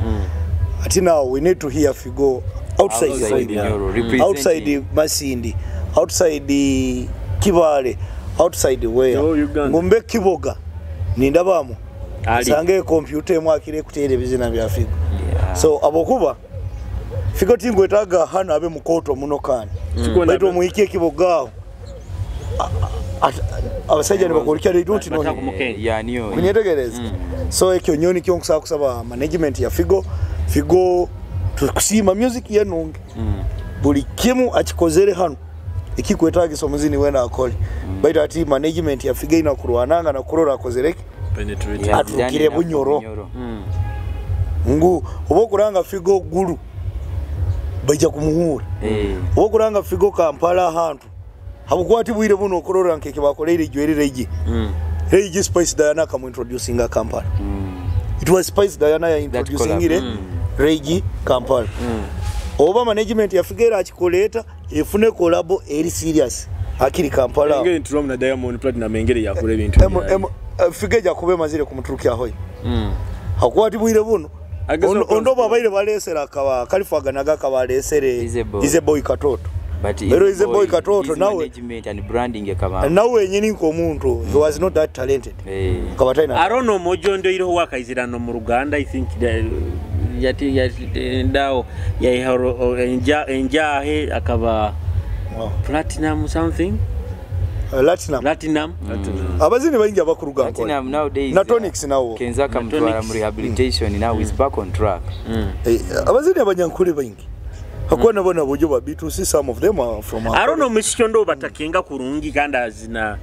Ati now we need to hear Figo outside, Outside Hoima, Bunyoro, representing. outside Masindi, outside Kibale, outside where Oh, Uganda. Ngumbe Kiboga nindabamu Ali. sange computer emu akire kuteera ebizina bya Figo. Yeah. So abokuba Figo tingwetaaga hano abe mukoto muno kandi baitu omuhikie Kiboga aho abasajja nibakulikya they don't know him. Mukenge. Yeah, niyo. Kunyetegereza. So ekyo nyoni kyo nkusaba kusaba management ya Figo. Figo tukusiima music ye nungi. Buli kimu akikozere hano ekikwetagisa omuzini wena akole. Baitu ati management ya Figo ina kurwananga na kurora akozereke Penetrate. Yeah, Atukire Zidane Bunyoro. Bunyoro. Ngu oba okuranga Figo Gulu baija kumuhura. Oba okuranga Figo Kampala ahantu habukwati bwire buno okurora nkeke bakoleire ijwerire igi. Igi Spice Diana akamuintroducinga Kampala. It was Spice Diana ya introducingire Reggie Kampala. Oba management ya Figo era akikoleta efune collabo eri serious akiri Kampala. Engeri ntulamu na Diamond Platinum engeri yakula ebintu byayo. Figo ejja kuba emazire kumuturukya hoyi. Hakukwati bwire buno Ageza ondo babaire balesera akaba kalifaganaga akabalesere Easy Boy. Easy Boy Katoto. But Pero Easy Boy Katoto his nawe management and branding ekaba. nawe wenyini nk'omuntu he was not that talented. Kaba talina Arono omojo iroho wakaizirano mu Ruganda, I think yati ndawo yaiharo enjahe akaba Wow. platinum something. Latinum. Platinum. Abazini baingi abakuruga Nkole. Platinum nowadays. Na Tonics nawo. Kenza akamutwara Tonics. mu rehabilitation, now he's back on track. Abazini abanyankole baingi. Hakuwa nabo na bujo ba B2C, some of them are from Ankole. Arono omusiki ndo batakenga kurungi kandi azina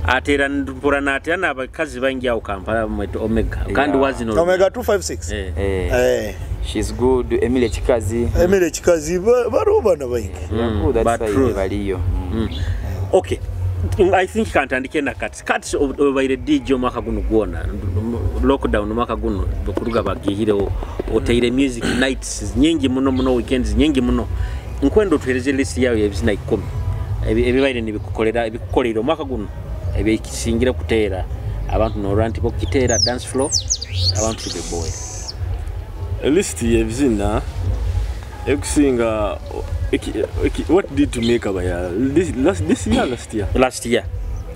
atera mpura natera n'abakazi baingi awo Kampala mweto Omega kandi Yeah. wazino Omega 256. She's good. Emily Chikazi. Emily Chikazi bariho bana baingi. Yeah, cool, that's but why truth. baliyo. Okay. I think kantandike na kati kati obaire DJ omwaka guno gwona lockdown omwaka guno bukuruga bagihireho oteire music nights nyingi muno muno weekends nyingi muno nkwenda otuhereze list yawe ebizina 10 ebibaire nibikukolera ebikukolera omwaka guno ebisingira kuteera abantu norwa nti bokiteera dance floor abantu beboye. List y'ebizina ekusinga what did to make abaya this year last year Last year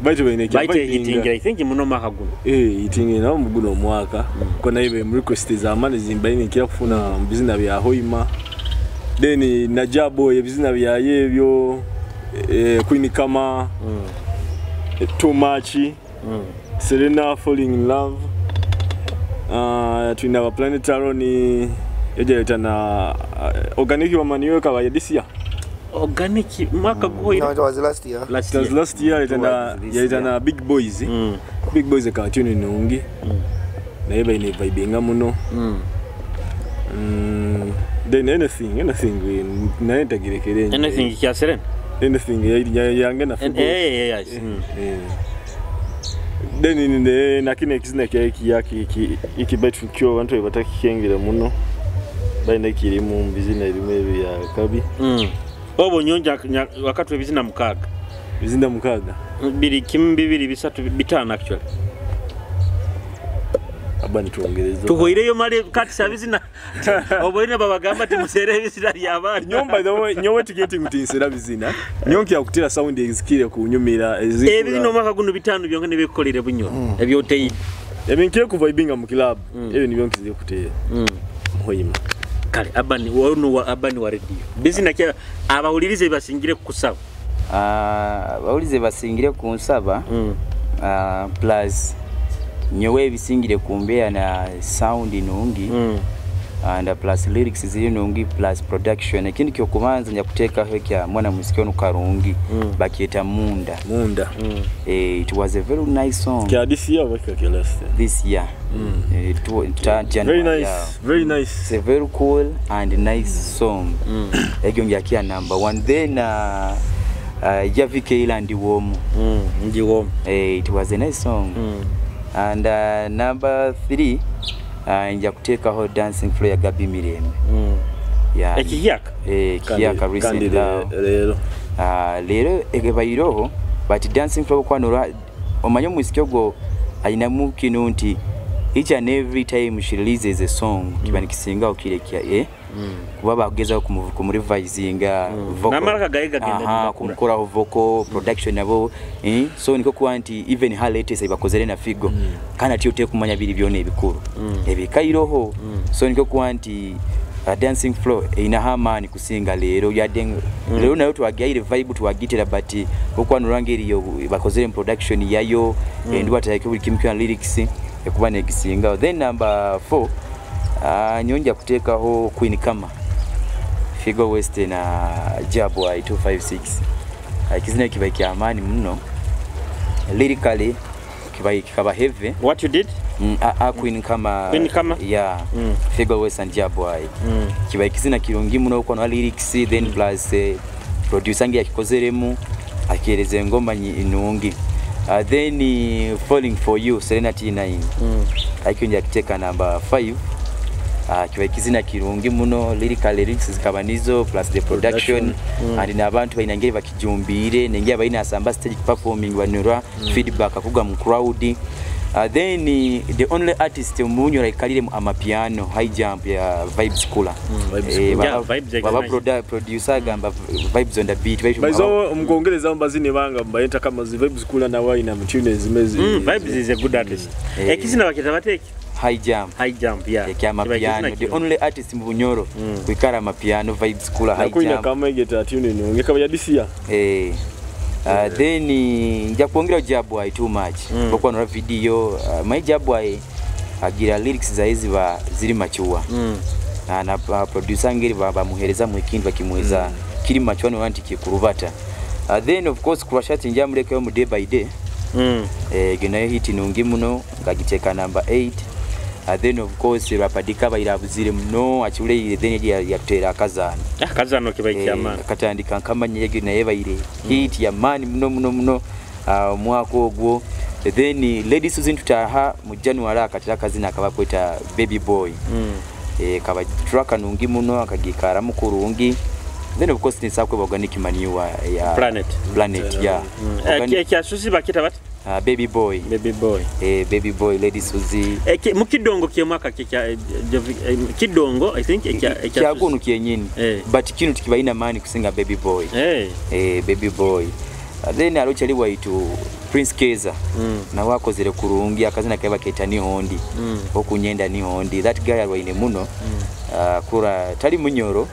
baitu baine baite hitingira I think muno omwaka guno hitingira nabo muguno omwaka ko naye be request zamani zimbaine nkira kufuna mu bizina bya Hoima then na Jabo ebizina byaye ebyo Queen Kama, Too Much, Serena Falling in Love, tulina ba Planet ni yajaleta na Organic wa Maniwe kaba this year. Organic mwaka guhoire. No, it was last year. Last It was year. last year yaleta na Big Boys. Big Boys akatuni nungi. Naye baine vibinga muno. Then anything naye ntagirekere. Anything kya Serena? Anything yange na Figo. Yes. Then nakine ekizina iki baitu kyo abantu batakikengera muno. Baine kirimu mu bizina ebimu ebya kabi. Obo nyonja wakati w'ebizina 6. Bizina 6. 2 1 2 3 5 actually. Aba nituongereza. Tuhoireyo male kati sabizina. Oboine babagamba ti musere ebizina by'abaana. Nyomba the way nyowe tiketi ngutinsera bizina. Nyonki yakutira sound ezikire kunyumira ezikura. Ebizina omwaka guno 5 byonke nebikolere bunyo. Ebyoteyi. Ebinkye kuva ibinga mu club. Ebyo nibyo nkiziye kutera. Muhoyima. Kale abani wono wa abani wa radio. Bizina kya abawulirize basingire kukusaba. Abawulirize basingire kunsaba. Plus nyowe ebisingire kumbeera na sound nungi. And plus lyrics ziri nungi plus production. Ekindi kyokubanza nja kuteekaho ekya mwana musiki ono Karungi. Bakyeta Munda. Munda. It was a very nice song. Kya this year or kya last year? This year. January. Very nice. Yeah. Very nice. It's a very cool and nice song. Egyo njakia number 1. Then Javike Ila Ndiwomu. Ndiwomu. It was a nice song. And number 3 nja kuteekaho Dancing Floor ya Gabi Mirembe. Yeah. Ekiyaka. Ekiyaka recent love. Leero. Leero ebayiroho but Dancing Floor kwanora omanye omuziki ogwo alinamu kino nti Each and every time she releases a song, kiba nikisingaho kire kya kuba bagezaho kumurevisinga vocal. N'amaraka gaye gagenda Aha, nigakura. Kumukoraho vocal production nabo, so niko kuba nti even her latest bakozere na Figo, kandi ati otekumanya biri byona ebikuru ebikairoho. So niko kuba nti Dancing Floor erinaho amaani kusinga leero, yadde leero nayo twagaire vibe twagitera, but okwanura ngeriyo bakozere mu production yayo, enduba yake, buli kimu kyona, lyrics ekuba negisingaho. Then number 4, nyonja kuteekaho Queen Kama, Figo West na Jabway 256. Ekizina kiba kyamaani muno, lyrically kiba kikaba heavy. What you did? Queen Kama. Queen Kama? Yeah. Figo West and Jabway. Kiba ekizina kirungi muno okwo na lyrics, then plus producer nge yakikozeremu akereza engoma nungi. Then Falling for You, Serena T9, akyo nja kiteeka number 5. Kiba ekizina kirungi muno lyrical, lyrics zikaba nizo plus the production, and n'abantu balina ngeri bakijumbiire nengeri balina asamba stage performing banurwa feedback akuga mu crowd. Then the only artist omunyora ikalire mu amapiano, High Jump ya Vibes Kula. Vibes Eh, Kula. baba, Yeah, Vibes baba nice. producer agamba vibes on the beat. Baizo mukwongereza mbazine banga mbayeta kama zi Vibes Kula na waina mu tune ezimezi. Vibes is a good artist. Eh. Ekizina bakita bateki? High Jump. High Jump, yeah. Ekyamapiano, the only artist mu Bunyoro kwikara amapiano, Vibes Kula, High Nakuina Jump. Kama egeta tune nungi kaba yadisia. Eh. Then nja kwongera Jabway, Too Much. Okuba nora video, my Jabway agira lyrics zaye ziba ziri mature, na producer ngeri bamuhereza mu ekintu bakimuheza kiri mature no nti kikurubata. Then of course Kurashati njamulekayo mu Day by Day. Eh, nayo hit nungi muno, ngagiteeka number 8. Then of course Rapadika bairabuzire muno akiuleire, then yatera akazaana. Ah, kazano kiba kyamaani. Katandika nkamanya yegyo naye baire hit ya maani muno muno muno, omwaka ogwo. Then Lady Susan tutaha mu January akatera akazina akaba kweta Baby Boy. Eh, kaba track nungi muno, akagikaramu kurungi. Then of course nisakwe Organic Manure ya Planet. Planet, yeah. Ekyasusi bakita bati? Baby Boy. Baby Boy. Eh, Baby Boy, Lady Suzy. Mu kidongo kyemwaka kya kidongo, I think ekya Kyagunu kyenyini. Eh. But kino tikibalina maani kusinga Baby Boy. Eh. Eh, Baby Boy. Then alokyali waitu Prince Keza, nawe akozere kurungi akazina kae baketa Nihondi. Okunyenda Nihondi, that guy alwaine muno. Kura tali Munyoro,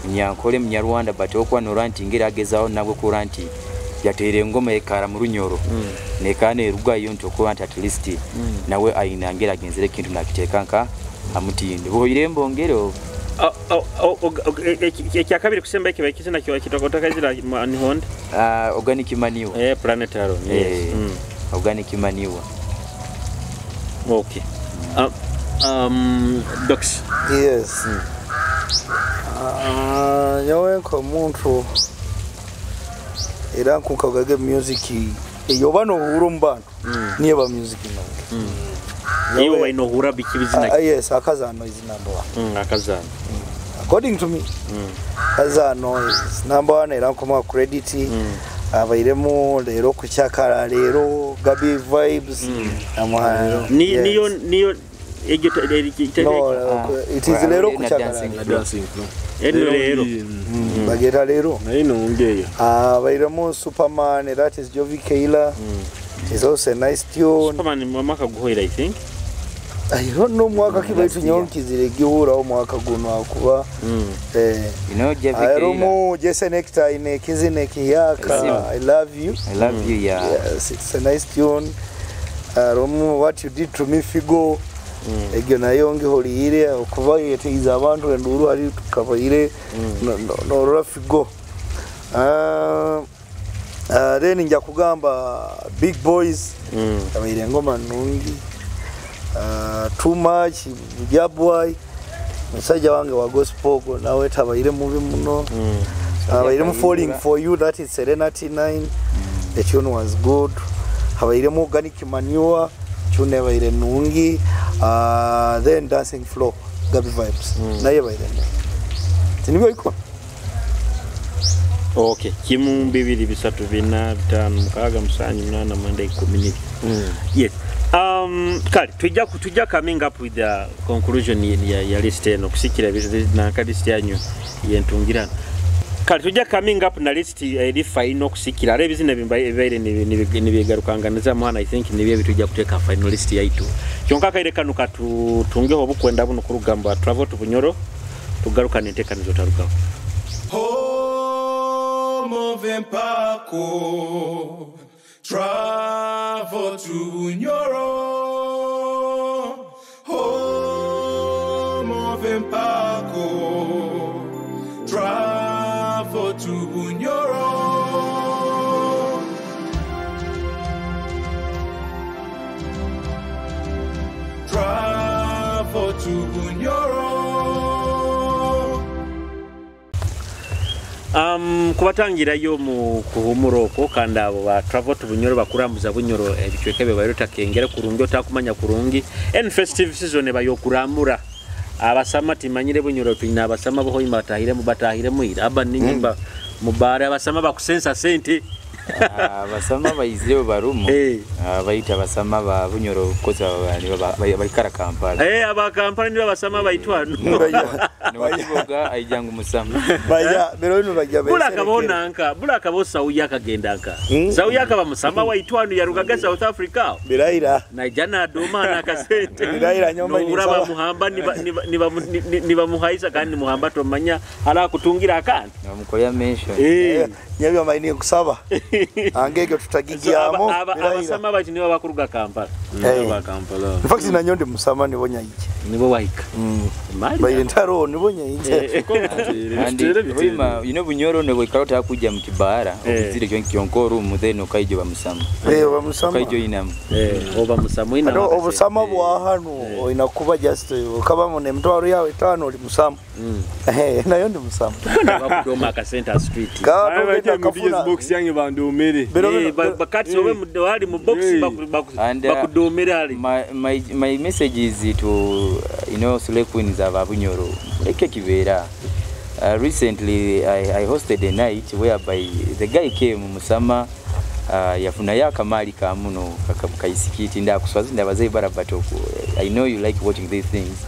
Nyankole, Munyarwanda, but okwanura nti ngeri agezaho nabwe kura nti yateera engoma ekara mu Runyoro, nekana erugayo nti okuba nti at least nawe ayina ngeri agenzere ekintu nakiteeka nka amutindo buhoire mbongero. Ekyakabiri kusemba ekiba ekizina kitokotokazira Nihonde. Organic Manure. Eh, Planet Aron, yes. Eh, Organic Manure. Okay. Docs. Yes. Ah, nyowe nk'omuntu era nkunkagage music eyo oba nohura omu bantu niyo ba music nungi. Iwe waina ohura biki bizina? Ah, yes, akazano is number one. Akazano. According to me, akazano is number one, era nkumuha credit. Abairemu leero kukyakala leero Gabi Vibes. Ni niyo niyo egyo No, it is leero na kukyakala. Dancing. Na Dancing Floor. Eno leero. Bageta leero. Naye nungi eyo. Abairemu Superman, that is Jovi Keila. It is also a nice tune. Superman mu mwaka guhoira, I think. I don't know mwaka ki, baitu Last year. nyonkizire gihuraho mwaka guno akuba eh. You know Jeff Keila. Arumu Jason Hector ine kizine kiyaka. Esimu. I Love You. I Love You, yeah. Yes, it's a nice tune. Arumu What You Did to Me, Figo. Egyo nayo ngihuriire okuba yetegiza abantu enduru hari tukabaire norora Figo. Then nja kugamba Big Boys, abaire engoma nungi. Too Much Jabway, musajja wange wa gospel gwo nawe tabaire mubi muno. Abairemu Falling for You, that is Serena T9. The tune was good. Habairemu Organic Manure, tune ebaire nungi. Then Dancing Floor, Gabi Vibes, naye baire nungi. Tinibyo iko. Okay, kimu, bibiri, bisatu, bina, bitaano, mukaaga, musanju, munaana, mwenda, ikumi n'ibiri. Yes. Kale. Tujja coming up with the conclusion ya list eno kusikira nanka list yanyu yentungirano. Kale tujja coming up na list eri final kusikira ale ebizina bibaire nibyegarukanganiza mwana. I think nibyo ebitujja kuteeka final list yaitu. Kyonka kaire kano katutungeho obukwenda buno kurugamba travel to Bunyoro tugaruka n'enteekanizo tarugaho. Home of Empako, travel to Bunyoro. Home of Empako, travel to Bunyoro. Travel to Bunyoro. Kubatangirayo mu kuhumura okwo kandi abo ba travel to Bunyoro bakurambuza Bunyoro ebicweka bye bayota kengere kurungi otakumanya kurungi en festive season bayokuramura abasama timanyire Bunyoro tulina abasama bohoima batahire muira aba ninyimba mubare abasama bakusensa sente. Abasama baizire barumu bayita abasama ba Bunyoro koza baikara Kampala. Aba Kampala nibo abasama baitwa niwakiboga aijangu musama baya bero bajja bula kabona nka bula kabosa uyaka genda nka sauyaka bamusama waitwanu yarugaga South Africa biraira naijana doma na kasente biraira nyoma ni uraba muhamba niba muhaisa kandi muhamba tomanya ala kutungira akandi namukoya mention nyabyo maini kusaba angege tutagigiamo. Abasama bachi nibo bakuruga Kampala. Ba Kampala. In fact nanyo ndi musama nibo nyayike nibo wahika baire ntaro nibo nyayike. Wima you know Bunyoro ne bwekarota kujja mu kibara obizire kyonkoro mu then okaijo bamusama. Bamusama okaijo inamu oba musama ina obusama bwa hano inakuba just okabamo ne mtwaro yawe tano oli musama. Nayo ndi musama bakudoma ka center street ka kafuna box yange bandomere bakati obe wali mu box bakudomere ali. My message is to you know Slay Queens aba Bunyoro leke kibeera. Recently I hosted a night whereby the guy came musama yafuna yakamali kamuno kaisikiti ndakuswazi ndabaze barabatoku. I know you like watching these things.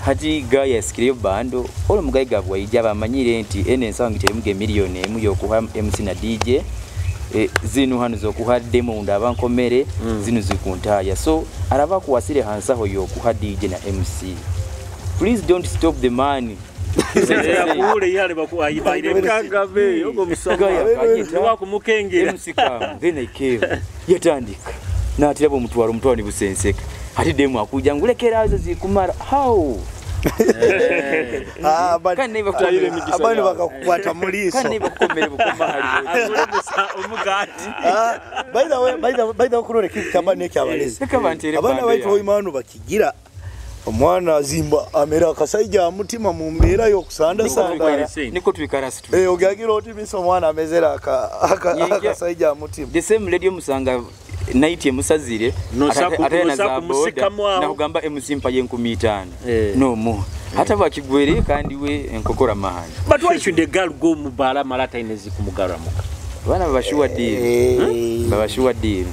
Hati guy asikiriyo bando olo mugayiga bwayija bamanyire nti ene ensangi temuge million emu yokuha MC na DJ zinu hano zokuha demo ndaba nkomere zinu zikuntaya so araba kuwasire hansaho yokuha DJ na MC. Please don't stop the money. Yakule yale bakuayibaire kagabe yogo musama wakumukengera MC kam then I came yatandika natirabo mutwaro ni busenseka hati demo akuja ngulekera izo zikumara how abandi bakakukwata muliso kandi bakukomere bukoma hali omugati. By the way kurore kikamba nekyabalezi abana baitu hoimanu bakigira omwana azimba amera akasaija mutima mu mbeera y'okusanda sanda niko twikara situ ogagira oti miso omwana amezera akasaija mutima the same lady musanga night emusazire ate na za boda nakugamba MC mpa ye 15 no mo hata bakigwere kandi we enkokora mahani. But why should the girl go mubala malata inezi kumugaramuka bana babashuwa deal babashuwa deal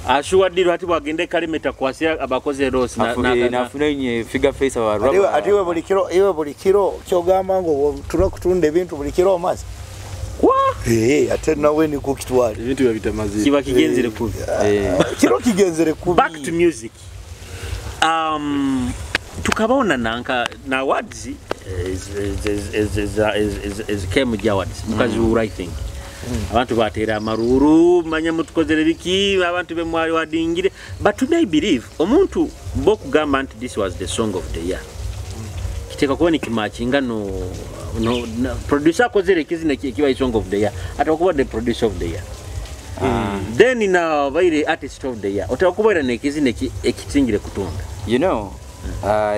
ashuwa deal hati wagende kalimeta kwasia abakoze rose na nafuna nye figure face aba rubber atiwe buli kiro iwe buli kiro kyogamba ngo tura kutunda ebintu buli kiro amazi kwa ate nawe ni kukitwala ebintu byabitamazi kiba kigenzere kubi kiro kigenzere kubi. Back to music. Tukabona nanka na awards is came awards mukazi writing abantu batera amaruru manya mutukozere biki abantu be mwali wadingire. But today I believe omuntu bokugamba nti this was the song of the year kiteka kuba ni kimachinga no producer akozere kizina kiba song of the year atakuba the producer of the year. Then na baire artist of the year otakubera ne kizina ekitingire kutonda. You know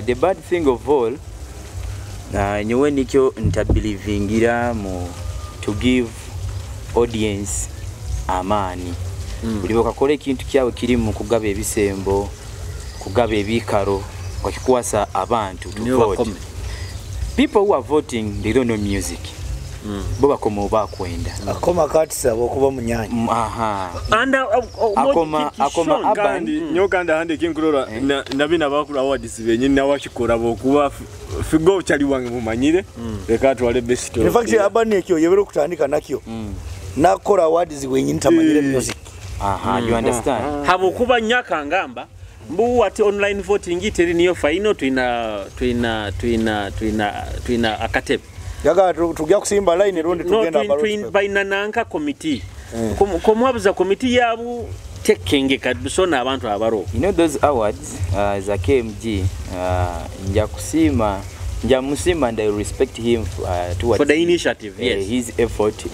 the bad thing of all nyewe nikyo ntabelievingira mu to give audience amani. Buli bakakola ekintu kyawe kiri mu kugaba ebisembo kugaba ebikaro kwakikuwasa abantu to vote. People who are voting they don't know music. Bo bakoma obakwenda. Akoma katisaba okuba munyanya. Aha. And Akoma Sean, urban. Kandi nyo kandi ahandi ekinkurora nabina bakura awards benyini nawakikora bokuba figo kyali wange mumanyire reka atwale best. In fact abani ekyo yebere okutandika nakyo. Nakora awards wenyini tamanyire music. Aha, you understand? Habwokuba nyaka ngamba mbu ati online voting teri niyo final twina akatebe. Yaga tujya kusimba line rundi No, tugenda twin baina nanka committee. Komwabuza committee yabu tekenge kadusona abantu abaro. You know those awards za KMG, nja musima and I respect him towards for the initiative, yes. His effort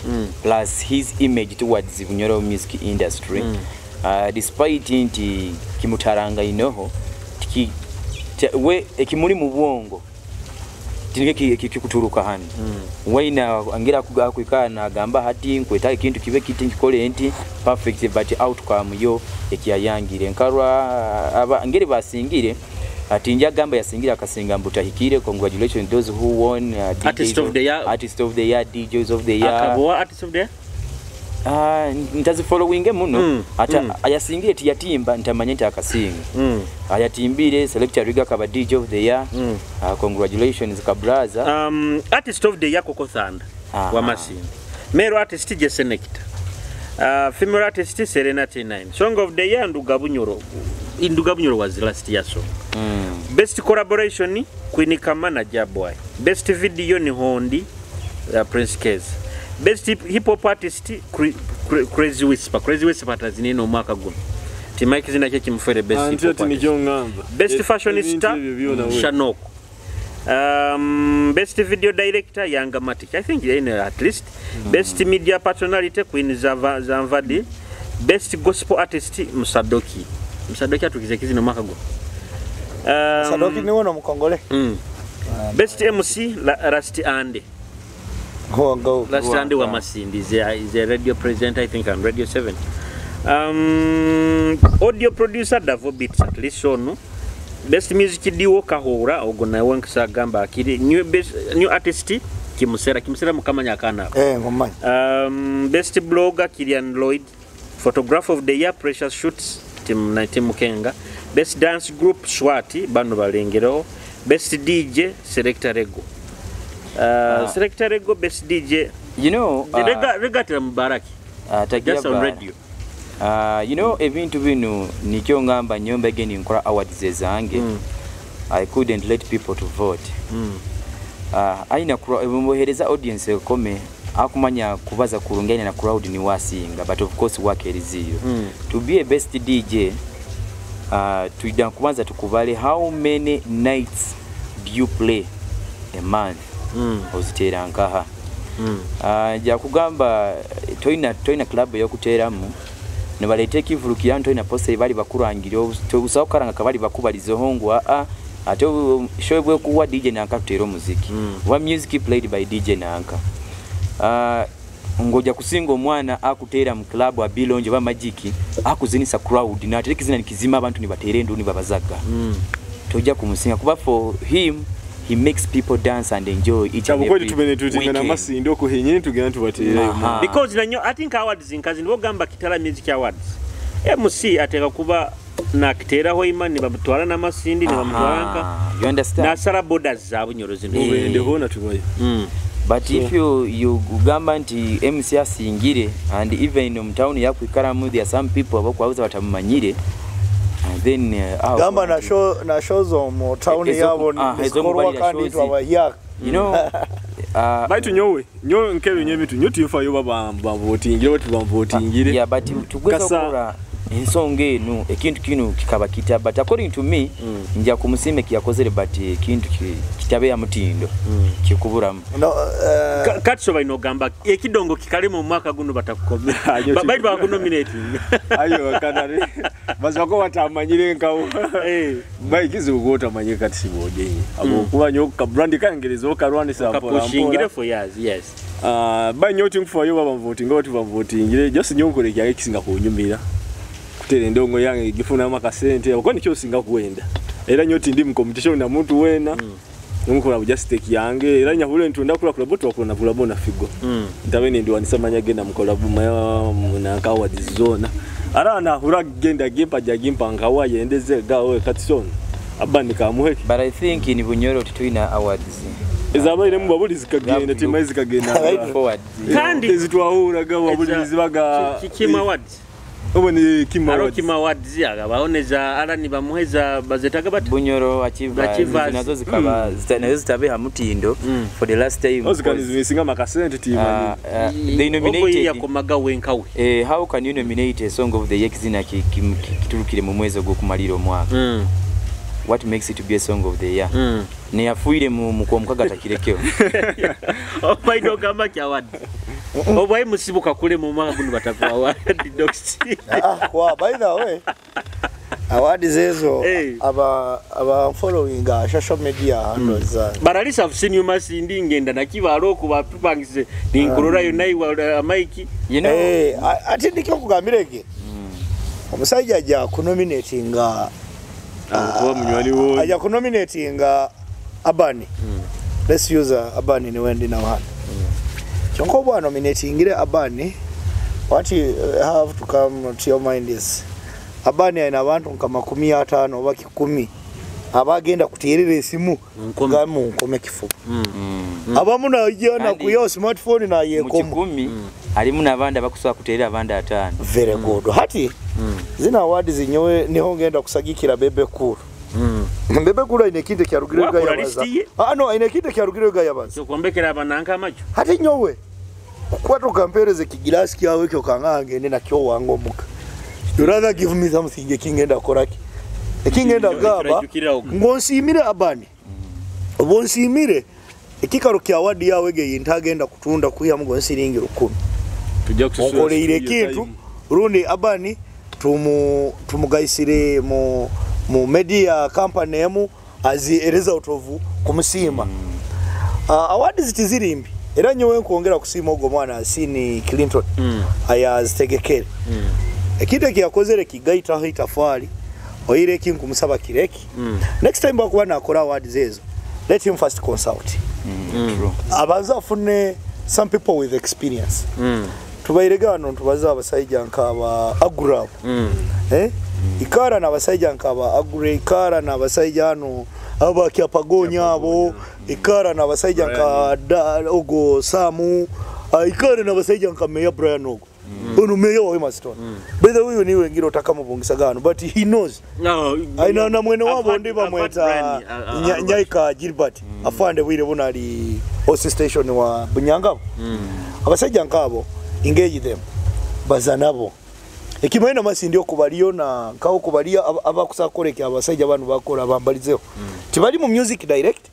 plus his image towards the Bunyoro music industry. Despite nti kimutaranga inoho we ekimuli mu bwongo tinike kikuturuka hano. Waina angira kuikana agamba hati nkweta ekintu kibe kiti nkikole nti perfect, but outcome yo ekiyayangire nkarwa ngeri basingire ati nja gamba yasingira akasinga mbutahikire. Congratulations those who won DJs artist of the year, artist of the year, DJs of the year. Akaboa artist of the year. Ntazi following muno ata ayasingire tiyatimba ntamanye nti akasinga. Ayatimbire selector Riga kaba DJ of the year. Congratulations kabraza. Artist of the year Koko Thanda wa Masindi. Male artist Jesse Nectar. Female artist Serena T9. Song of the year Nduga Bunyoro. Nduga Bunyoro was last year song. Best collaboration Queen Kamana Jaboy. Best video ni Hondi Prince Case. Best hip hop artist Crazy Whisper. Crazy Whisper tazinino omwaka guno. Timike zina kye kimufere best hip hop artist. Best fashionista Shanoko. Best video director Yanga Matic. I think at least. Best media personality Queen Zamvadi. Best gospel artist Musadoki. Musadoki atukize kizino mwaka guno. Musadoki ni wono mukongole. Best MC Rusty Ande. Last Sunday wa Masindi is a radio presenter, I think, on Radio 7. Audio producer Davo Beats at least ono. Best music duo Kahora ogona wankisa gamba akiri. New artist Kimusera mukamanya kana. Ngomanya. Best blogger Kilian Lloyd. Photographer of the year Precious Shoots Team 19 Mukenga. Best dance group Swati bano balengero. Best DJ Selector Rego. Selector Rego best DJ. You know, Rega Mubaraki. Just on radio. You know, ebintu bino nikyo ngamba nyomba again nkora awards zange. I couldn't let people to vote. Aina mbohereza audience ekome akumanya kubaza kurunganya na crowd ni wasinga, but of course work eriziyo. To be a best DJ, tuida kubanza tukubale how many nights do you play a month? Ozitera nkaha. Ja kugamba toina club yokuteramu ne balete kivulukira ntoina posta bali bakurangira tobusaho karanga kabali bakubalizeho ngo a ate show bwe kuwa DJ nanka tutera omuziki. Wa music played by DJ nanka. Ngoja kusinga omwana akutera mu club abilonje ba magic akuzinisa crowd na ate kizina nikizima abantu ni batere ndu ni babazaga. Toja kumusinga kuba for him he makes people dance and enjoy each and every weekend. Because nanyo I think awards nkazi ndiwo gamba Kitara Music Awards. MC ateka kuba na kitera hoima ni bamutwala na Masindi ni bamutwala. You understand? Na sara borders za Bunyoro zino. Ubende hona tubayo. But so, if you gamba nti MC asingire and even in town yakwikaramu there are some people abakwabuza batamumanyire. And then gamba na shows mu town yabo ni kandi twabahya. You know, baitu nyowe nyowe nkebe nyebitu nyo tifa yo baba bavotingire batu bavotingire. Yeah, but tugweza kora ensonga eno ekintu kino kikaba kita, but according to me nja kumusime kiyakozere but ekintu kitabe ya mutindo kikuburamu. No, katso baino gamba ekidongo kikale mu mwaka guno batakukomera baitu bakunominate ayo kanare bazako batamanyire nkawo bayikize ugotamanye kati sibojenye abo kuba nyo ka brand kangerezo karwanisa kapushingire for years. Yes, banyo tinkufa yo baba voting batu bavotingire just nyonkole kyange kisinga kunyumira kutere ndongo yange gifuna amakasente uko nikyo singa kuwenda era nyoti ndi mu competition na muntu wena. Nkola just take yange era nyahule ntunda kula kula boto wakula na kula na figo. Ntabe ndi wanisa manya genda mukola buma na kawa zona. Ara na hura genda gimpa jagimpa nkawa yendeze gawe katison. Abandi kamuheki. But I think in Bunyoro tuina awards. Ezabaire mu babuli zikagenda tima zikagenda forward. Kandi ezitwahura gawa babuli zibaga Kima awards. Obo ni Kima awards. Kima awards abaoneza ala ni bamuheza bazetaga bati Bunyoro achievers nazo zikaba nazo zitabe hamutindo for the last time. Ozikanizisinga makasente tima. They nominated yakomaga wenkawe. How can you nominate a song of the year kizina kiturukire mu mwezi ogwokumalira omwaka? What makes it to be a song of the year? Ne yafuire mu kwa mukaga takirekeo. Obaino gamba kya award. Obayi musibuka kule mu mwaka guno batakuwa award docs. Wa by the way. Award zezo aba following social media handles. But at least I've seen you masindi ngenda nakibalo kuba tupangise ninkurora yonai wa Mike. You know. Ati ndikyo kugambirege. Omusajja ajja kunominatinga aja kunominatinga Abani. Let's use Abani ni wendi na wahana. Kyonko bwa nominatingire Abani, what you have to come to your mind is Abani aina abantu nka 50 oba 10 abagenda kuterera esimu ngamu nkome kifuba. Abamu na ijana kuyo smartphone na yekomo. Alimu nabanda bakuswa kuterera abanda 5. Very good. Hati zina award zinyowe niho ngenda kusagikira Bebe Cool. Bebe Cool ine kinte kya rugiro gayabaza. No ine kinte kya rugiro gayabaza. Kumbekera abananka amacho. Hati nyowe kukwata ukampereze kigilasi kyawe kyo kangange ndi nakyo wango muka. You rather give me something ekingenda koraki. Ekingenda gaba ngonsimire Abani. Obonsimire ekikaro kya award yawe ge intagenda kutunda kuya mugonsiringi 10. Tujja kususura. Onkoleire kintu rundi Abani tumugaisire mu media company emu as a result of kumusima. Award zitizirimbi era nyowe nkuongera kusima ogwo mwana Asini Clinton ayazitegekere. Ekintu ekiyakozere kigaita itafali oire kinkumusaba kireki. Next time bakuba nakora awards ezo let him first consult. Abanza afune some people with experience. Tubairega wano tubaza abasajja nkaba agura. Ikara na abasajja nkaba agure, ikara na abasajja ano abakyapagonya abo, ikara na abasajja nka ogo Samu, ikara na abasajja nka Mayor Brian ogo. Ono Mayor wa Western. By the way niwe ngiro takamubungisa gano but he knows. No. Aina na mwene wabo ndi bamweta Nyaika Gilbert afande bwire bunali host station wa Bunyangabo. Abasajja nkabo engage them bazanabo ekimaina masindi okubaliyo na nkawo kubaliya abakusakoleke abasajja abantu bakola bambalizeho. Tibali mu music direct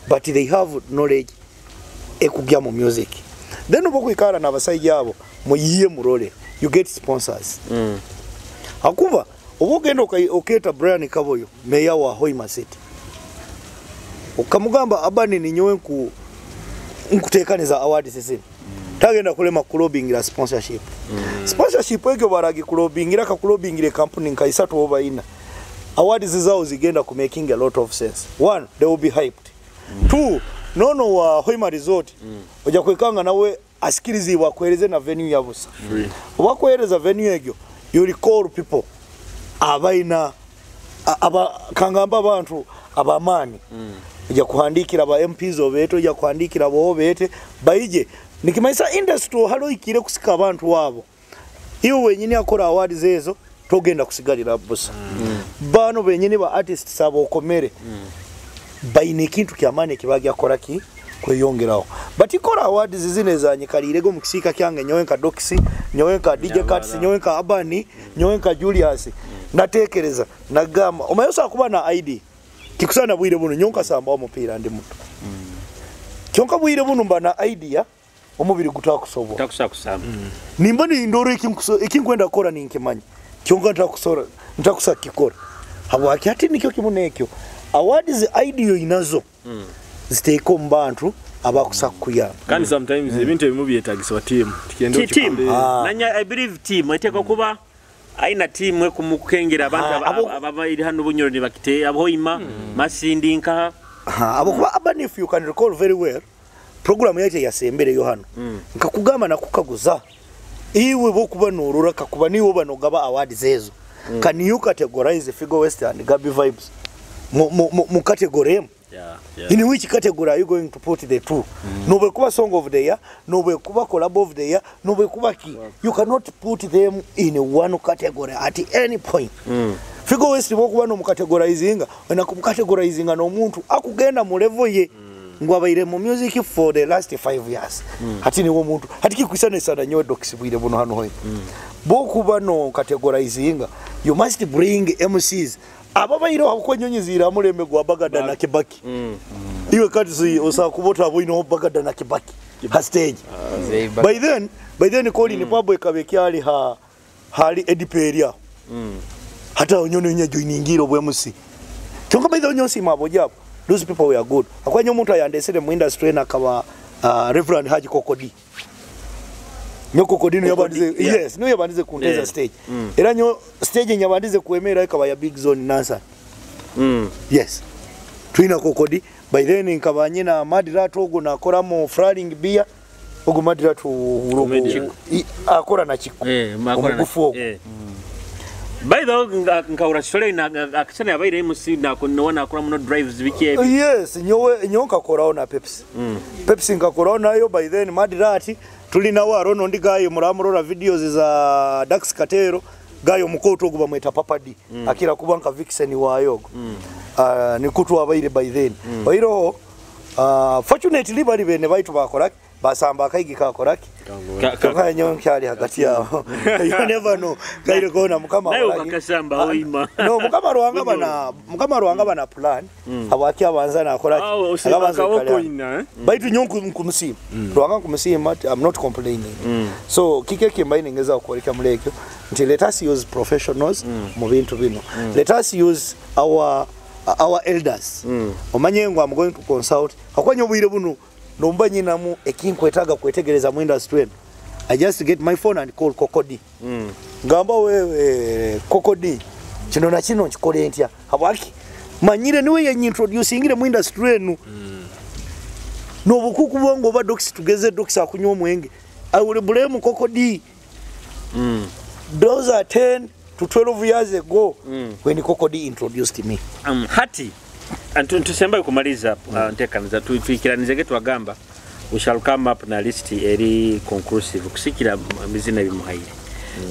but they have knowledge ekugya mu music. Then obokwikara n'abasajja abo muyiye murole you get sponsors. Akuba obogenda oketa Brian Kaboyo mayor wa Hoima City okamugamba Abani ninyowe nkutekaniza award sisi. Tagenda kulema kulobingira sponsorship. Sponsorship ekyo baragi kulobingira ka kulobingira company nka isatu oba ina. Awards zao zigenda ku making a lot of sense. One, they will be hyped. Two, nono wa Hoima Resort oja kwekanga nawe asikirizi wakwereze na venue ya busa. Wakwereza venue egyo you recall people abaina aba kangamba abantu abamani. Oja kuhandikira ba MPs obeto oja kuhandikira bo bete baije nikimaisa industry halo ikire kusika abantu wabo. Iwe wenyini akora awards ezo togenda kusigalira busa. Bano benyini ba artists abo okomere. Baine kintu kyamane kibagya akora ki kweyongeraho. But ikora awards zine zanyikalirego mu kisika kyange nyowe nka Doxy, nyowe nka DJ Katz, nyowe nka Abani, nyowe nka Julius. Natekereza nagamba omayosa kuba na ID kikusana bwire buno nyonka samba omupira ndi muto. Kyonka bwire buno mba na idea omubiri gutakusobola. Takusakusamba. Nimba ni ndoro ekinkwenda kukora ninkimanya. Kyonka ntakusora ntakusakikora. Habwaki ati nikyo kimunekyo. Awards idea inazo. Ziteeko mbantu abakusakuyamba. Kandi sometimes ebintu ebimu byetagisa team. Tikendo team. Nanya I believe team eteka kuba aina team ekumukengera abantu ababairi hano Bunyoro ni bakite aboima Masindi nka Abokuba Urban, if you can recall very well, program yaitu yasembereyo hano, nkakugamba nakukaguza iwe bokuba norora kakuba niwe banogaba awards ezo, can you categorize Figo West and Gabi Vibes mu category emu? Yeah. In which category are you going to put the two? Nobwe kuba song of the year, nobwe kuba collab of the year, nobwe kuba ki, you cannot put them in one category at any point. Figo West bokuba no mucategorizinga, wena kumucategorizinga n'omuntu akugenda mu level ye ngo abaire mu music for the last 5 years. Hati niwo muntu hati kikwisanisa nyowe Dox bwire buno hano hoye. Bokuba no categorizinga, you must bring MCs ababaire aho nyonyi zira mulembe gwa Bagada na Kibaki. Iwe kati osakubota bwino Bagada na Kibaki ha stage. By then Colin Pablo ekabe ali ha hali Ediperia. Hata onyoni nye joiningira obwe MC. Kyonka by the onyosi mabojabo. Those people were good. Akwanyo omuntu ayandesere mu industry na kaba Reverend Haji Kokodi. Nyo Kokodi no yabandize, yes, no yabandize kunteza stage. Era nyo stage nyabandize kuemera ikaba ya Big Zone Nansa. Yes. Twina Kokodi by then nkabanye na Madrat ogo nakora mu Frying Beer ogo Madrat urogo akora na Chiko. Omugufu ogo. By the way, nkaura shole na akisana yabaire MC na kunoona akora muno drives biki ebi. Yes, nyowe nyoka koraho na Pepsi. Pepsi nkakoraho nayo by then Madrat tulina waro nondi gayo muramurora videos za Dax Katero gayo mukoto ogo bamweta Papa D. Akira kuba nka Vixen wayogo. Nikutu abaire by then. Bairo fortunately bali bene baitu bakoraki basamba akaigi kakoraki. Kaka nyo kyali hagati yabo. You never know. Kaire kona mukama nayo kakasamba oima. No, mukama ruwanga bana plan. Abaki abanza nakoraki. Akabanza koina. Baitu nyo nkumusima. Ruwanga nkumusima, I'm not complaining. So kike kimbaine ngeza okukoleka mulekyo nti let us use professionals mu bintu bino. Let us use our elders. Omanye ngo I'm going to consult. Akwanya obwire buno nomba nyinamu ekinkwetaga kwetegereza mu industry eno. I just get my phone and call Kokodi. Ngamba wewe Kokodi kino na kino nkikole ntya. Habwaki manyire niwe yenyintroducingire mu industry eno. Nobukuku bwango oba Dox tugeze Dox akunywa omwenge. I will blame Kokodi. Those are 10 to 12 years ago when Kokodi introduced me. Hati tusemba kumaliza ntekaniza tuikiranizege twagamba we shall come up na list eri conclusive kusikira bizina bimuhaire.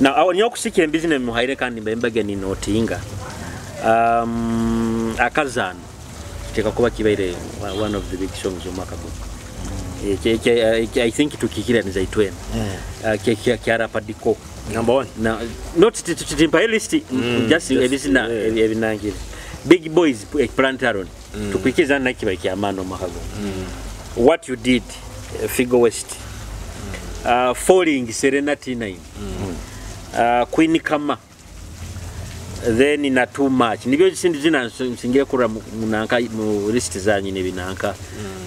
Na awo nyo kusikira bizina bimuhaire kandi mbembage ni notinga. Akazano teka kuba kibaire one of the big songs omwaka guno. I think tukikiraniza itwena. Kyara padiko number 1. Na not timpa list just ebizina ebinangire. Big Boys Plantaron. Tukwikiza na kiba kya mano makago. What you did Figo West. Falling Serena T9. Queen Kama. Then na Too Much. Nibyo sindi zina nsingira kura munanka mu list zanyu nebinanka.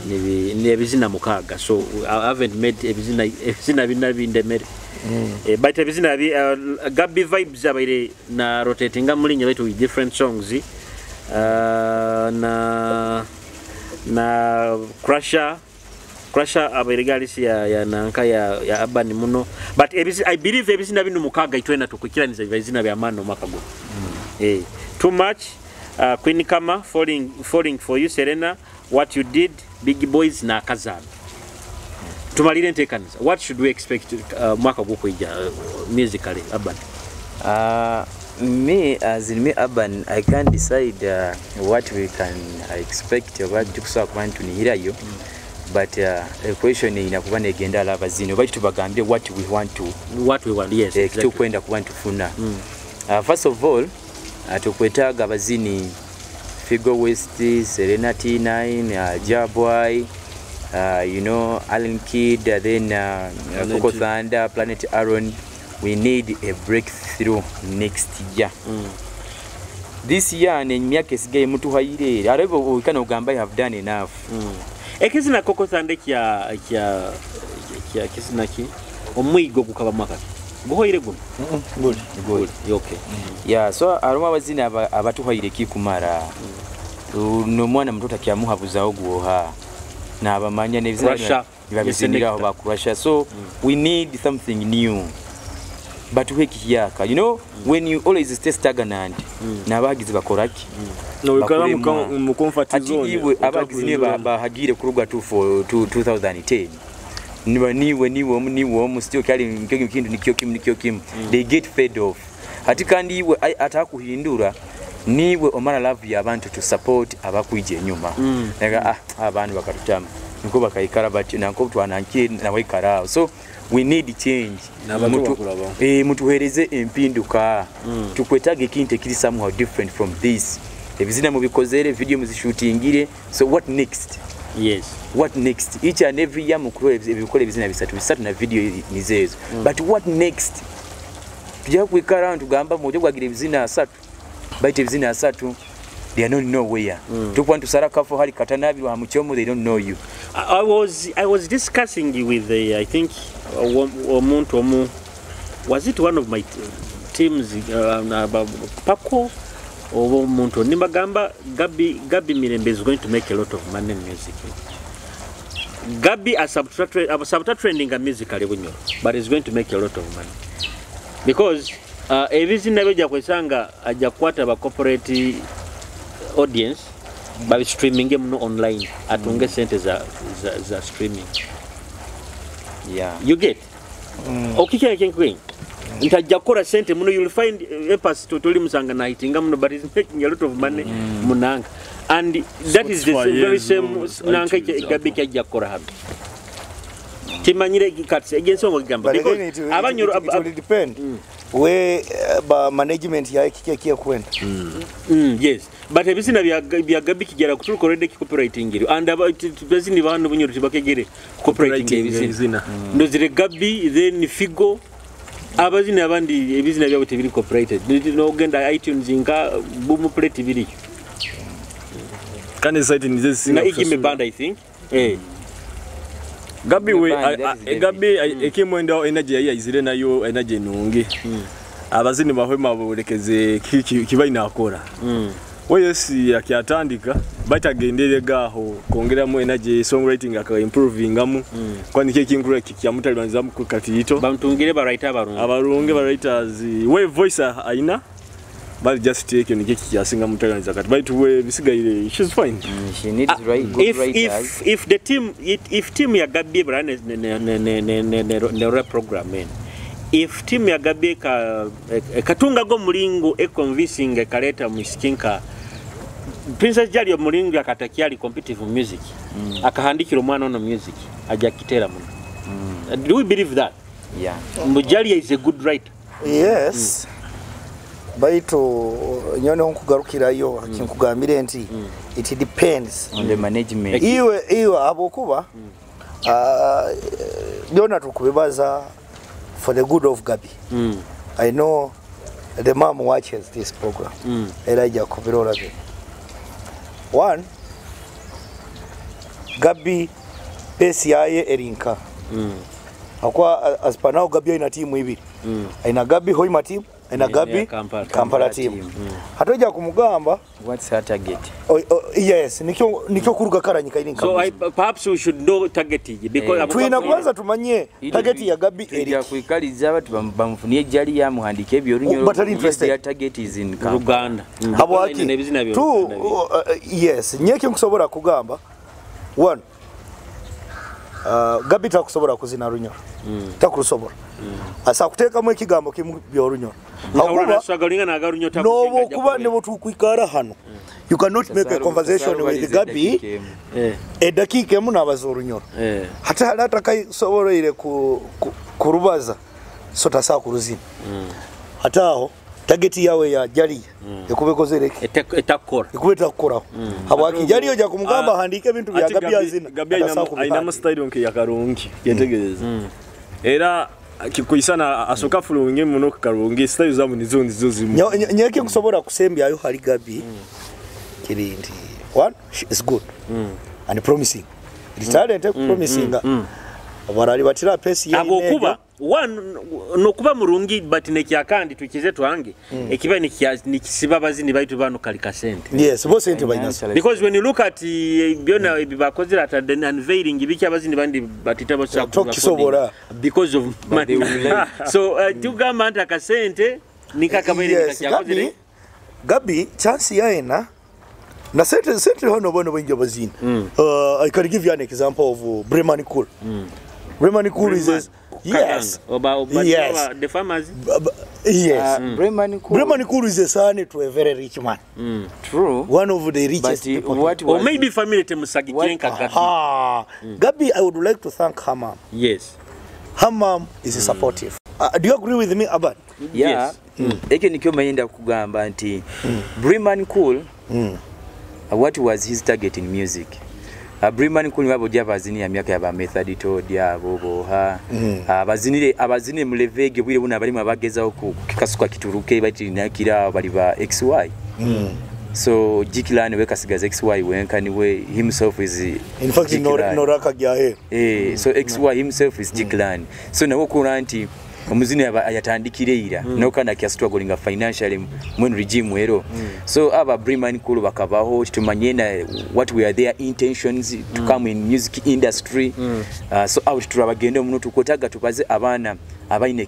Nebizina mukaga. So I haven't made ebizina binabindemere. But ebizina bi Gabi Vibes abaire na rotatinga mulinya baitu with different songs. Na Crusher abaire ya nanka ya Urban muno, but I believe ebizina bino mukaga itwena tukukiraniza ebizina bya mano makago. Too Much, Queen Kama, Falling for You, Serena, What You Did, Big Boys na Kazan. Tumalire ntekaniza. What should we expect mwaka gukuija musically Urban? Me as in me Urban, I can't decide what we can expect oba tukusobola kuba ntunihirayo. But equation inakuba negenda alaba zino baitu tubagambye what we want to yes, exactly. Tukwenda kuba ntufuna. First of all, tukwetaaga abazini Figo West, Serena T9, Jabwai, you know, Allen Kid, then Coco Thunder, Planet Aaron. We need a breakthrough next year. This year nemyaka esigaye mutuhaire arebo we can ogamba have done enough. Ekizina Coco Thunder kya kya kya kizina ki omwigo gukaba mwaka guhoire guno. Good. Good. Okay. Yeah, so aroma abazina abatuhaire kikumara. N'omwana muto takyamuhabuzaho gwoha nabamanya Crusher, nibabiziniraho yes, bakurasha. So we need something new batuhe ekihiyaka. You know, when you always stay stagnant, n'abahagizi bakoraki? Noikara Bakuremwa. mu comfort Ati zone. iwe abagizi niwe bahagire kuruga 2010 niba niwe niwe omu niwe omu still kyali nikyo kintu nikyo kimu nikyo kimu. They get fed off. Ati kandi iwe atakuhindura niwe omara love y'abantu to support abakwija enyuma. Naga abantu bakatutama niko bakaikara bati nanko twananki nawe ikara. So we need change. N'abato bakurabaho. Mutuhereze empinduka. Tukwetaga ekintu ekiri somehow different from this. Ebizina mubikozere, video muzishutingire, so what next? Yes. What next? Each and every year mukuru ebikora ebizina bisatu bisatu na video nizezo. But what next? Tujja kwikara tugamba mwojo gwagira ebizina asatu, baita ebizina asatu, they are not nowhere. Tukuwa ntusara kafo hali katanabi wa muchomo, they don't know you. I was discussing with the, I think omuntu omu, was it one of my teams, Paco oba omuntu nimbagamba Gabi Mirembe is going to make a lot of money in music. Gabi asubtra trending musically Bunyoro, but is going to make a lot of money because ebizina bijja kwesanga ajja kukwata ba corporate audience babi streaming muno online, atunge sente za streaming. You get okikya kyenkweng nti ajja kukola sente muno. You'll find epas toli musanga nahitinga muno, but he's making a lot of money munanga, and that is the Spotify, very yes, same no, nanka iTunes, Gabi kyajja kukola hano kimanyire kati egyensonga gamba But again, because it, abanyoro it will depend we ba management yawe kiki ekiyekwenda. Yes, but ebizina bya Gabi kijara kuturuka already copywriting iri and bazini bantu Bunyoro tibakegere copywriting Copywriting ebizina. Ebizina. Ndozire Gabi, then Figo, abazini abandi ebizina byabo tebiri copyrighted. Nogenda iTunes nka boom plate biri Kandi site nize zisinga na Igime kusasula. Band, I think. Gabi we Band, that is David. Gabi ekimwendaho energy yayi yayizire nayo energy nungi. Abazini bahwema bolekeze kibaina akora. We yes akyatandika batagendere gaho kongeramu energy, songwriting aka improvingamu kwani kye kinkura kyamutalibanzamu ku katiito. Bamutungire ba writer abarungi. Abarungi ba writers we voice aina bali just take nikye kyasinga mutalibanza kati baitu we bisigaire she's fine. She needs right, good If writers. if the team it, if team ya Gabi bra ne ne program en if team ya Gabi ka katunga go mulingo e convincing ekaleta muskinka Princess Jali omulingo akatakyali competitive music akahandikira omwana ono music ajja kitera muno. Do we believe that? Yeah. Mbu Jali is a good writer. Yes, baitu nyowe nkugarukirayo kinkugambire nti it depends On the management. Iwe habwokuba byona tukubibaza for the good of Gabi. I know the mom watches this program. Era ijja kubirora bino. One, Gabi pesi yaye erinka akwa as per now Gabi aina timu ibiri, aina Gabi Hoima team, aina Gabi ya Kampala. Kampala team. Hatoja kumugamba What's her target? Yes, nikyo kuruga karanyika ini. So perhaps we should know target ye because Twina kwanza tumanye target ya Gabi Tujja eri kwikaliza abantu bamufunie ejjali yamuhandika ebyo olunyoro. But are interested. Their target is in Kampala. Luganda. Habwaki N'ebizina byo tu Luganda. Yes, nyeki nkusobola kugamba one, Gabi takusobola kuzina runyoro, takurusobola asa kuteekamu ekigambo kimu byorunyoro. Nobukuba nibutukwikara hano, you cannot make a conversation with Gabi edakiika emu nabaza orunyoro hata hali atakasoboroire kurubaza so tasaa kuruzina. Hata aho target yawe ya jaliya ekuba ekozereki etakora. Ekuba etakukoraho habwaki jaliyo ojja kumugamba ahandiike ebintu bya Ati Gabi azina Gabi atasobola ainamu kubihandika. style nke ya karungi yetegereza era kikuisana asoka fulungi muno karungi style zamu nizo zimu. Nyeke nkusobola kusembyayo hali Gabi kiri nti one, she is good and promising. It is talent promising abarali batira pesi ye. Habwokuba One, nokuba murungi, but nekyakandi tukize twange ekiba nikisiba abazini baitu bano kali kasente. Yes, bo sente balina. Because when you look at byona ebibakozera at the unveiling, biki, abazini bandi batita bosa Tokisobola. because of But they money. will like- So tugamba nti akasente nikakabaire Yes, nikakyakozere. Gabi, chance yaena na sente sente hano bano bengi abazini. I can give you an example of Breman Cool. Breman Cool is a, yes. Oba, Yes. oba, the farmers. Yes. Breman Cool. Breman Cool is a son to a very rich man. True. One of the But richest people. what Or was maybe family temusagikire nka Gabi. Ah, Gabi, I would like to thank her mom. Yes. Her mom is supportive. Do you agree with me, Aban? Yeah. Yes. Ekyo nikyo mayenda kugamba nti Breman Cool, what was his target in music? Breman Cool wabo java azini ya myaka yaba Method Todd abo boha abazinire abazinire mu levege bwire buna balimu abagezaho kukikasuka kituruke bati nakira bali ba XY. So Jikilani we kasigaza XY wenka niwe himself is In fact, Jikilani. Noraka Gyahe. So XY himself is Jikilani. So nawe okula nti omuzini yatandikire ira nokana kyasitwagolinga financially mwenu regime ero. So aba Breman Cool bakabaho tumanye na what were their intentions to come in music industry. So out turabagende muno tukotaga tubaze abaana abaine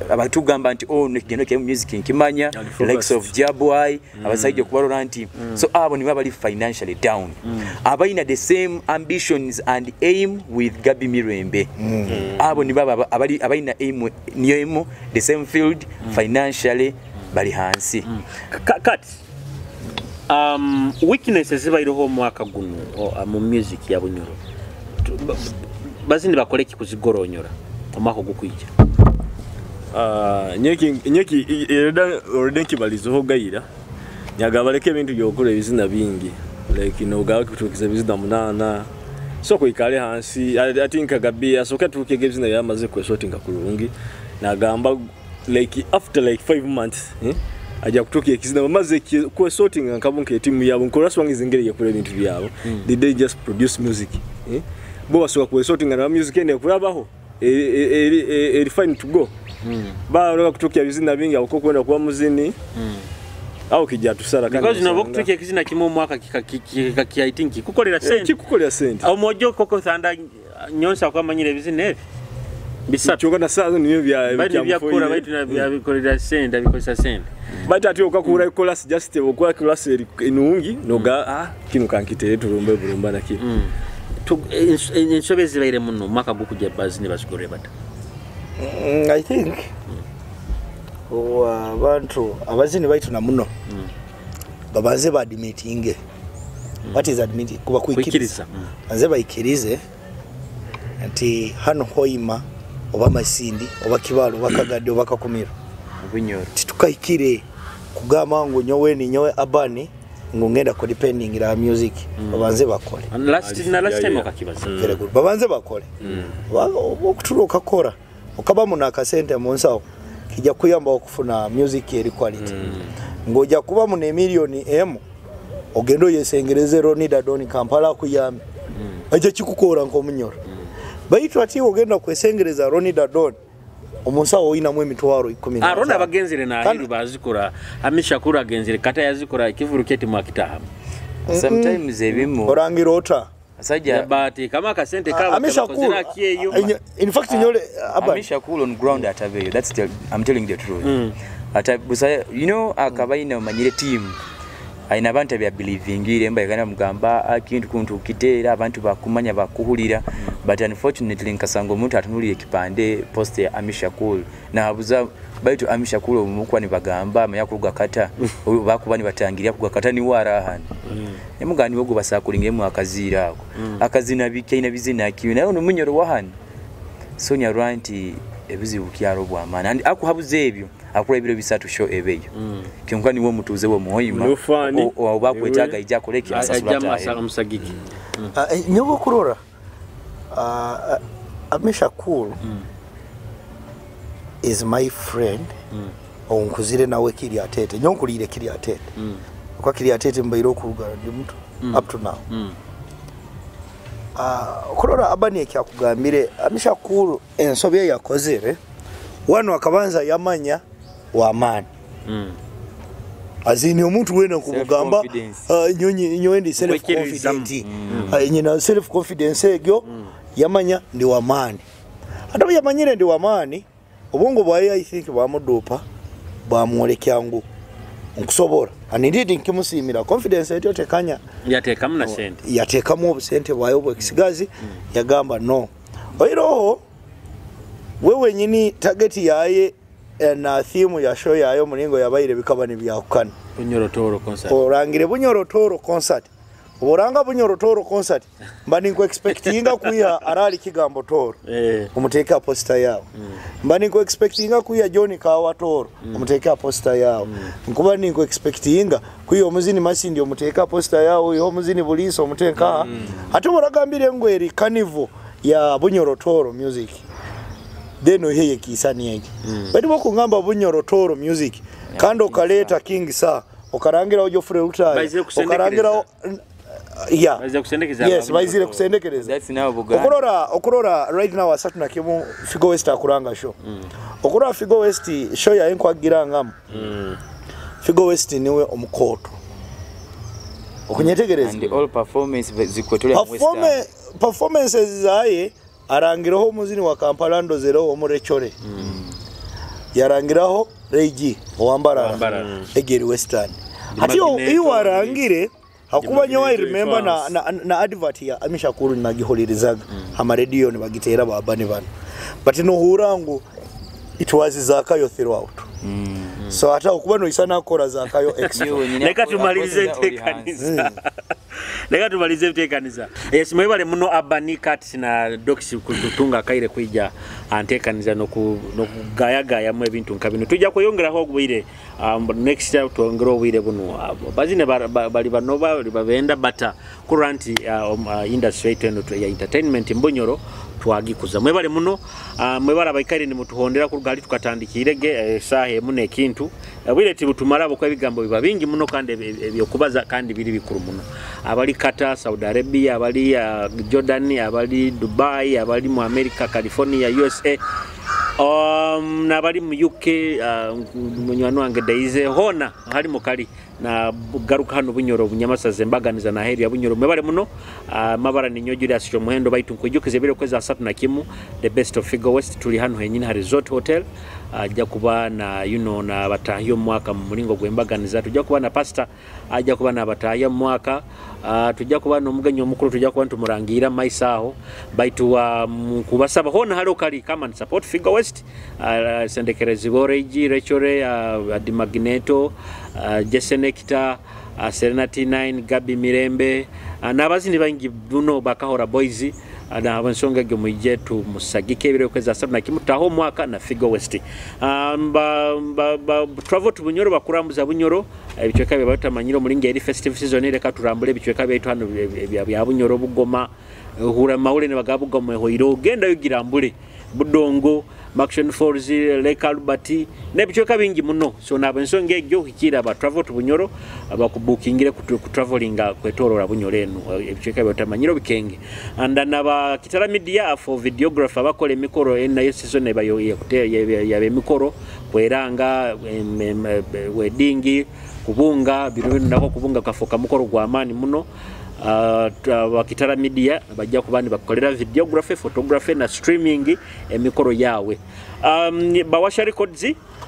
abatugamba nti oh nekigendo kya music nkimanya, And likes of Jabwai, abasajja okubalora nti so abo nibo abali financially down, abalina the same ambitions and aim with Gabi Mirembe. Abo nibo abali abalina aim niyo emu, the same field, financially bali hansi. Kati weaknesses zibaireho omwaka guno mu music ya Bunyoro, bazini bakole ki kuzigoronyora omwaka ogukwija? Nyeki ereda already nkibalizoho gayira nyaga baleke ebintu byokula ebizina bingi like nogawe kutukiza ebizina 8 so kuikale hansi. I think Gabi asoke tuke ebizina byamaze kwesortinga kulungi nagamba like after like 5 months ajja kutukia ekizina bamaze kwesortinga nkabunka etimu yabo nkola swangi zingere yakula ebintu byabo. Did they just produce music? Bo basoka kwesortinga na music ende kulabaho eri fine to go. Ba kutukia bizina bingi aho kwenda kuba muzini aho kijja tusara kandi Because nobo usanga- kutukia ekizina kimwe omwaka kika I think kukolera sente. Kikukolera sente. Omojo koko thanda nyonsa kwamanyira ebizina ebi bisatu. Kyoka na saa niyo bya bali byakora baitu na byabikolera sente abikozesa sente. Bati ati okakura chorus just okora chorus eri nungi noga kino kankitere tulumbe bulumba na kino. Ensobe zibaire muno omwaka gukujja bazini basigore bata. I think abantu abazini baitu na muno babanze baadmittinge. What is admitting? Kuba kuikiriza. Kuikiriza. Banze baikirize nti hano Hoima oba Masindi oba Kibalo oba Kagadi oba Kakumiro Bunyoro titukayikire kugamba ngu nyowe ni nyowe abani ngu ngenda ku depending la music. Babanze bakole. And last na last time Yeah. okakibaza. Very good. Babanze bakole. Okutula okakora okabamu n'akasente mu nsawo kijja kuyamba okufuna music eri quality. Ng'ojja kubamu ne miliyoni emu ogenda oyesengereze Ronida Don Kampala akuyambe. Ajja kikukoora nk'omunyoro. Baitu ati ogenda kwesengereza Ronida Don omunsawo oyinamu emitwaro 15. Rona bagenzere na Kandi- ahiru bazikora Amisha kura agenzere kata yazikora ekivuru keti mwakitahamu. Sometimes ebimu Orangira ota. asajja But kama akasente kabo Amisha kabakozera Cool. akyeyo. In fact nyole Aban. Amisha Cool on ground atabeyo. That's the, I'm telling the truth. Ata busa you know akabaina omanyire team aina abantu abya believingire mba yakana mugamba akintu kuntu kiteera abantu bakumanya bakuhulira. But unfortunately nkasanga omuntu atunulira ekipande post ya Amisha Cool nabuza baitu Amisha Cool omukwa nibagamba amanya kugakata bakuba nibatangiria kugakata ni warahana emugani wogo basakulingemu akaziira ako akazina bikaina bizina kiwe nayo nomunyoro wahana. So nyarwa nti ebizibu kyaro bwamana and akuhabuza ebyo akula ebiro bisatu show ebeyo kyonka niwe mutuze wo muhoima Nofani. oba kwetaga ijja koleki asasula Ajja tahe. musagiki. Nyoba okurora Amisha Cool is my friend. Onkuzire nawe kiri atete nyonkulire kiri atete kwa kiri atete mbaire okurugara ndi muto up to now. Okurora Abani ekyakugambire Amishakuru ensobi eyakozere wano akabanza yamanya wamaani. Azini omuntu wena nkugamba nyonyi ndi self confident. Nyina self confidence egyo yamanya ndi wamaani. Ate yamanyire ndi wamaani obwongo bwaye I think bwamudupa bwamwolekya ngu nkusobora. And indeed nkimusimira confidence etyo tekanya yatekamu na sente, yatekamu obusente bwayo bwekisigazi. Yagamba no oiroho wewe nyini target yaye na theme ya show yayo mulingo yabaire bikaba ni byakukana Bunyoro Toro concert. Orangire Bunyoro Toro concert, oboranga Bunyoro Toro concert mba ninku expectinga kuya arali kigambo Toro omuteka poster yao. Mba ninku expectinga kuya John Kawa Toro omuteka poster yao. Nkuba ninku expectinga kuya omuzini Masindi omuteka poster yao, yo omuzini Buliso omuteka. Ate oragambire ngweri carnival ya Bunyoro Toro music then oheye kisani egi. Bali bokungamba Bunyoro Toro music kandi okaleta King Sa okarangira Geoffrey Rutaya okarangira yeah yes baizire kusendekereza. That's now Buganda. Okurora right now asatu na kimu Figo West akuranga show. Okurora Figo West show ya enkwagira ngamu. Figo West niwe omukoto okunyetegereza and all performance zikotole West performances zaye arangiraho omuzini wa Kampala ndozero omurechore. Yarangiraho Reji owambarara egeri Western. Ati iyo arangire hakuba nyo I remember na advert ya Amishakuru nagihulirizaga ama radio ni bagitera babani bano but no hurangu it was Zakayo throughout. So ata okuba no isana akora Zakayo extra. Leka tumalirize nteekaniza. Leka tumalize nteekaniza. Yes, mwebale muno Abani Kats na Dox kutunga kaire kuija anteekaniza nokugayagaya mu ebintu nka bino. Tujja kweyongeraho obwire next year twongere obwire buno. Bazine bali banoba bali babenda bata kuranti industry yetu ya entertainment Mbunyoro twagikuza. Mwebale muno mwebale abaikaire ni mutuhondera ku rugali tukatandikirege saha emu n'ekintu. Bwire tibutumara bwo ebigambo biba bingi muno kandi ebyokubaza kandi biri bikuru muno. Abali Qatar, Saudi Arabia, abali Jordan, abali Dubai, abali mu America, California, USA, n'abali mu UK, munywani wange Daize hona hari mukali na garuka hano Bunyoro bunyamasaze mbaganiza na heri ya Bunyoro. Mwebale muno mabara ni nyo Julius Muhendo baitu nkwijukize ebiro kwezi asatu na kimu the best of Figo West tuli hano henyini ha Resort Hotel. Ajja kuba na you know na batahiyo mwaka mu mulingo gwembaganiza, tujja kuba na pastor ajja kuba na batahiyo mwaka, tujja kuba n'omugenyi omukulu tujja kuba ntumurangira maisaho baitu kubasaba hona hali okali come and support Figo West. Sendekerezi Boreji Rechore, Adi Magneto, Jason Ekita, Serena T9, Gabi Mirembe, n'abazini bangi buno bakahora boys na abensonga egyo muje tumusagike ebiro kwezi asatu na kimu taho mwaka na Figo West. Travel to Bunyoro bakurambuza Bunyoro ebicweka bya batamanyiro mulinga eri festive season reka turambule ebicweka byaitu hano bya Bunyoro Bugoma hura maule ne bagabugoma hoiro genda yugirambule Budongo Maction Falls Lake Albert n'ebicweka bingi muno. So na abensonga egyo hikira ba travel to Bunyoro abakubukingire ku travelinga kwetorora Bunyoro eno ebicweka byatamanyiro bikenge. And naba Kitara Media for videographer bakola emikoro nayo season ebayo ya emikoro kweranga wedding kubunga bino nako kubunga kafoka mukoro gwa amani muno. Wakitara Media bajja kuba nibakolera videography, photography na streaming emikoro yawe. Bawasha Records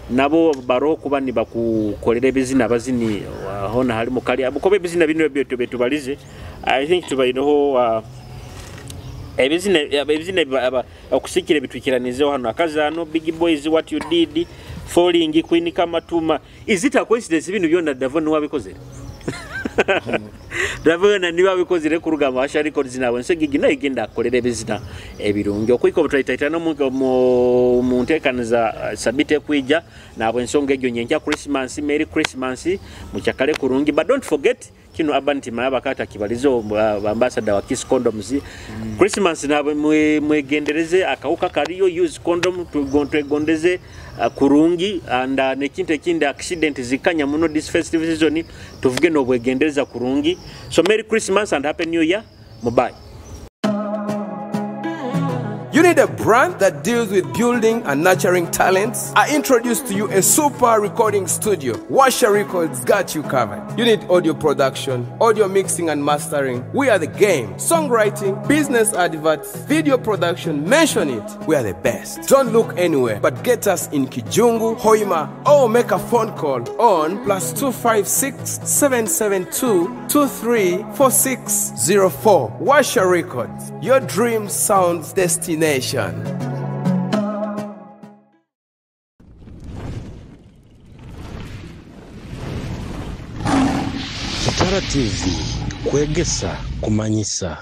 nabo baro kuba nibakukolera ebizina bazini hona hali mukali abukobe ebizina bino byo betubalize. I think tubainoho ebizina okusikira bitwikiranizeho hano akazano Big Boys What You Did Falling Queen Kamatuma. Is it a coincidence bino byonna Davon wabikozere? Davon niba bikozere ku rugamba Washa Records nawe nsegigi naye genda akolera ebizina ebirungi okwiko butayitaitana mu nteekaniza sabite kwija nabwe ensonga egyo nyenkya Christmas, Merry Christmas mukyakale kurungi. But don't forget kino Abanti mayaba kata kibalizo ambassador wa Kiss Condoms. Christmas nabwe mwegendereze akawuka kaliyo, use condom twegondeze kurungi and nekintu ekindi accident zikanya muno this festive season tuvuge n'obwegendereza kurungi. So Merry Christmas and Happy New Year. Bye. You need a brand that deals with building and nurturing talents? I introduce to you a super recording studio. Washa Records got you covered. You need audio production, audio mixing and mastering. We are the game. Songwriting, business adverts, video production, mention it. We are the best. Don't look anywhere, but get us in Kijungu, Hoima, or make a phone call on +256 772 234604. Washa Records, your dream sounds destination. Kitara TV kwegesa kumanyisa.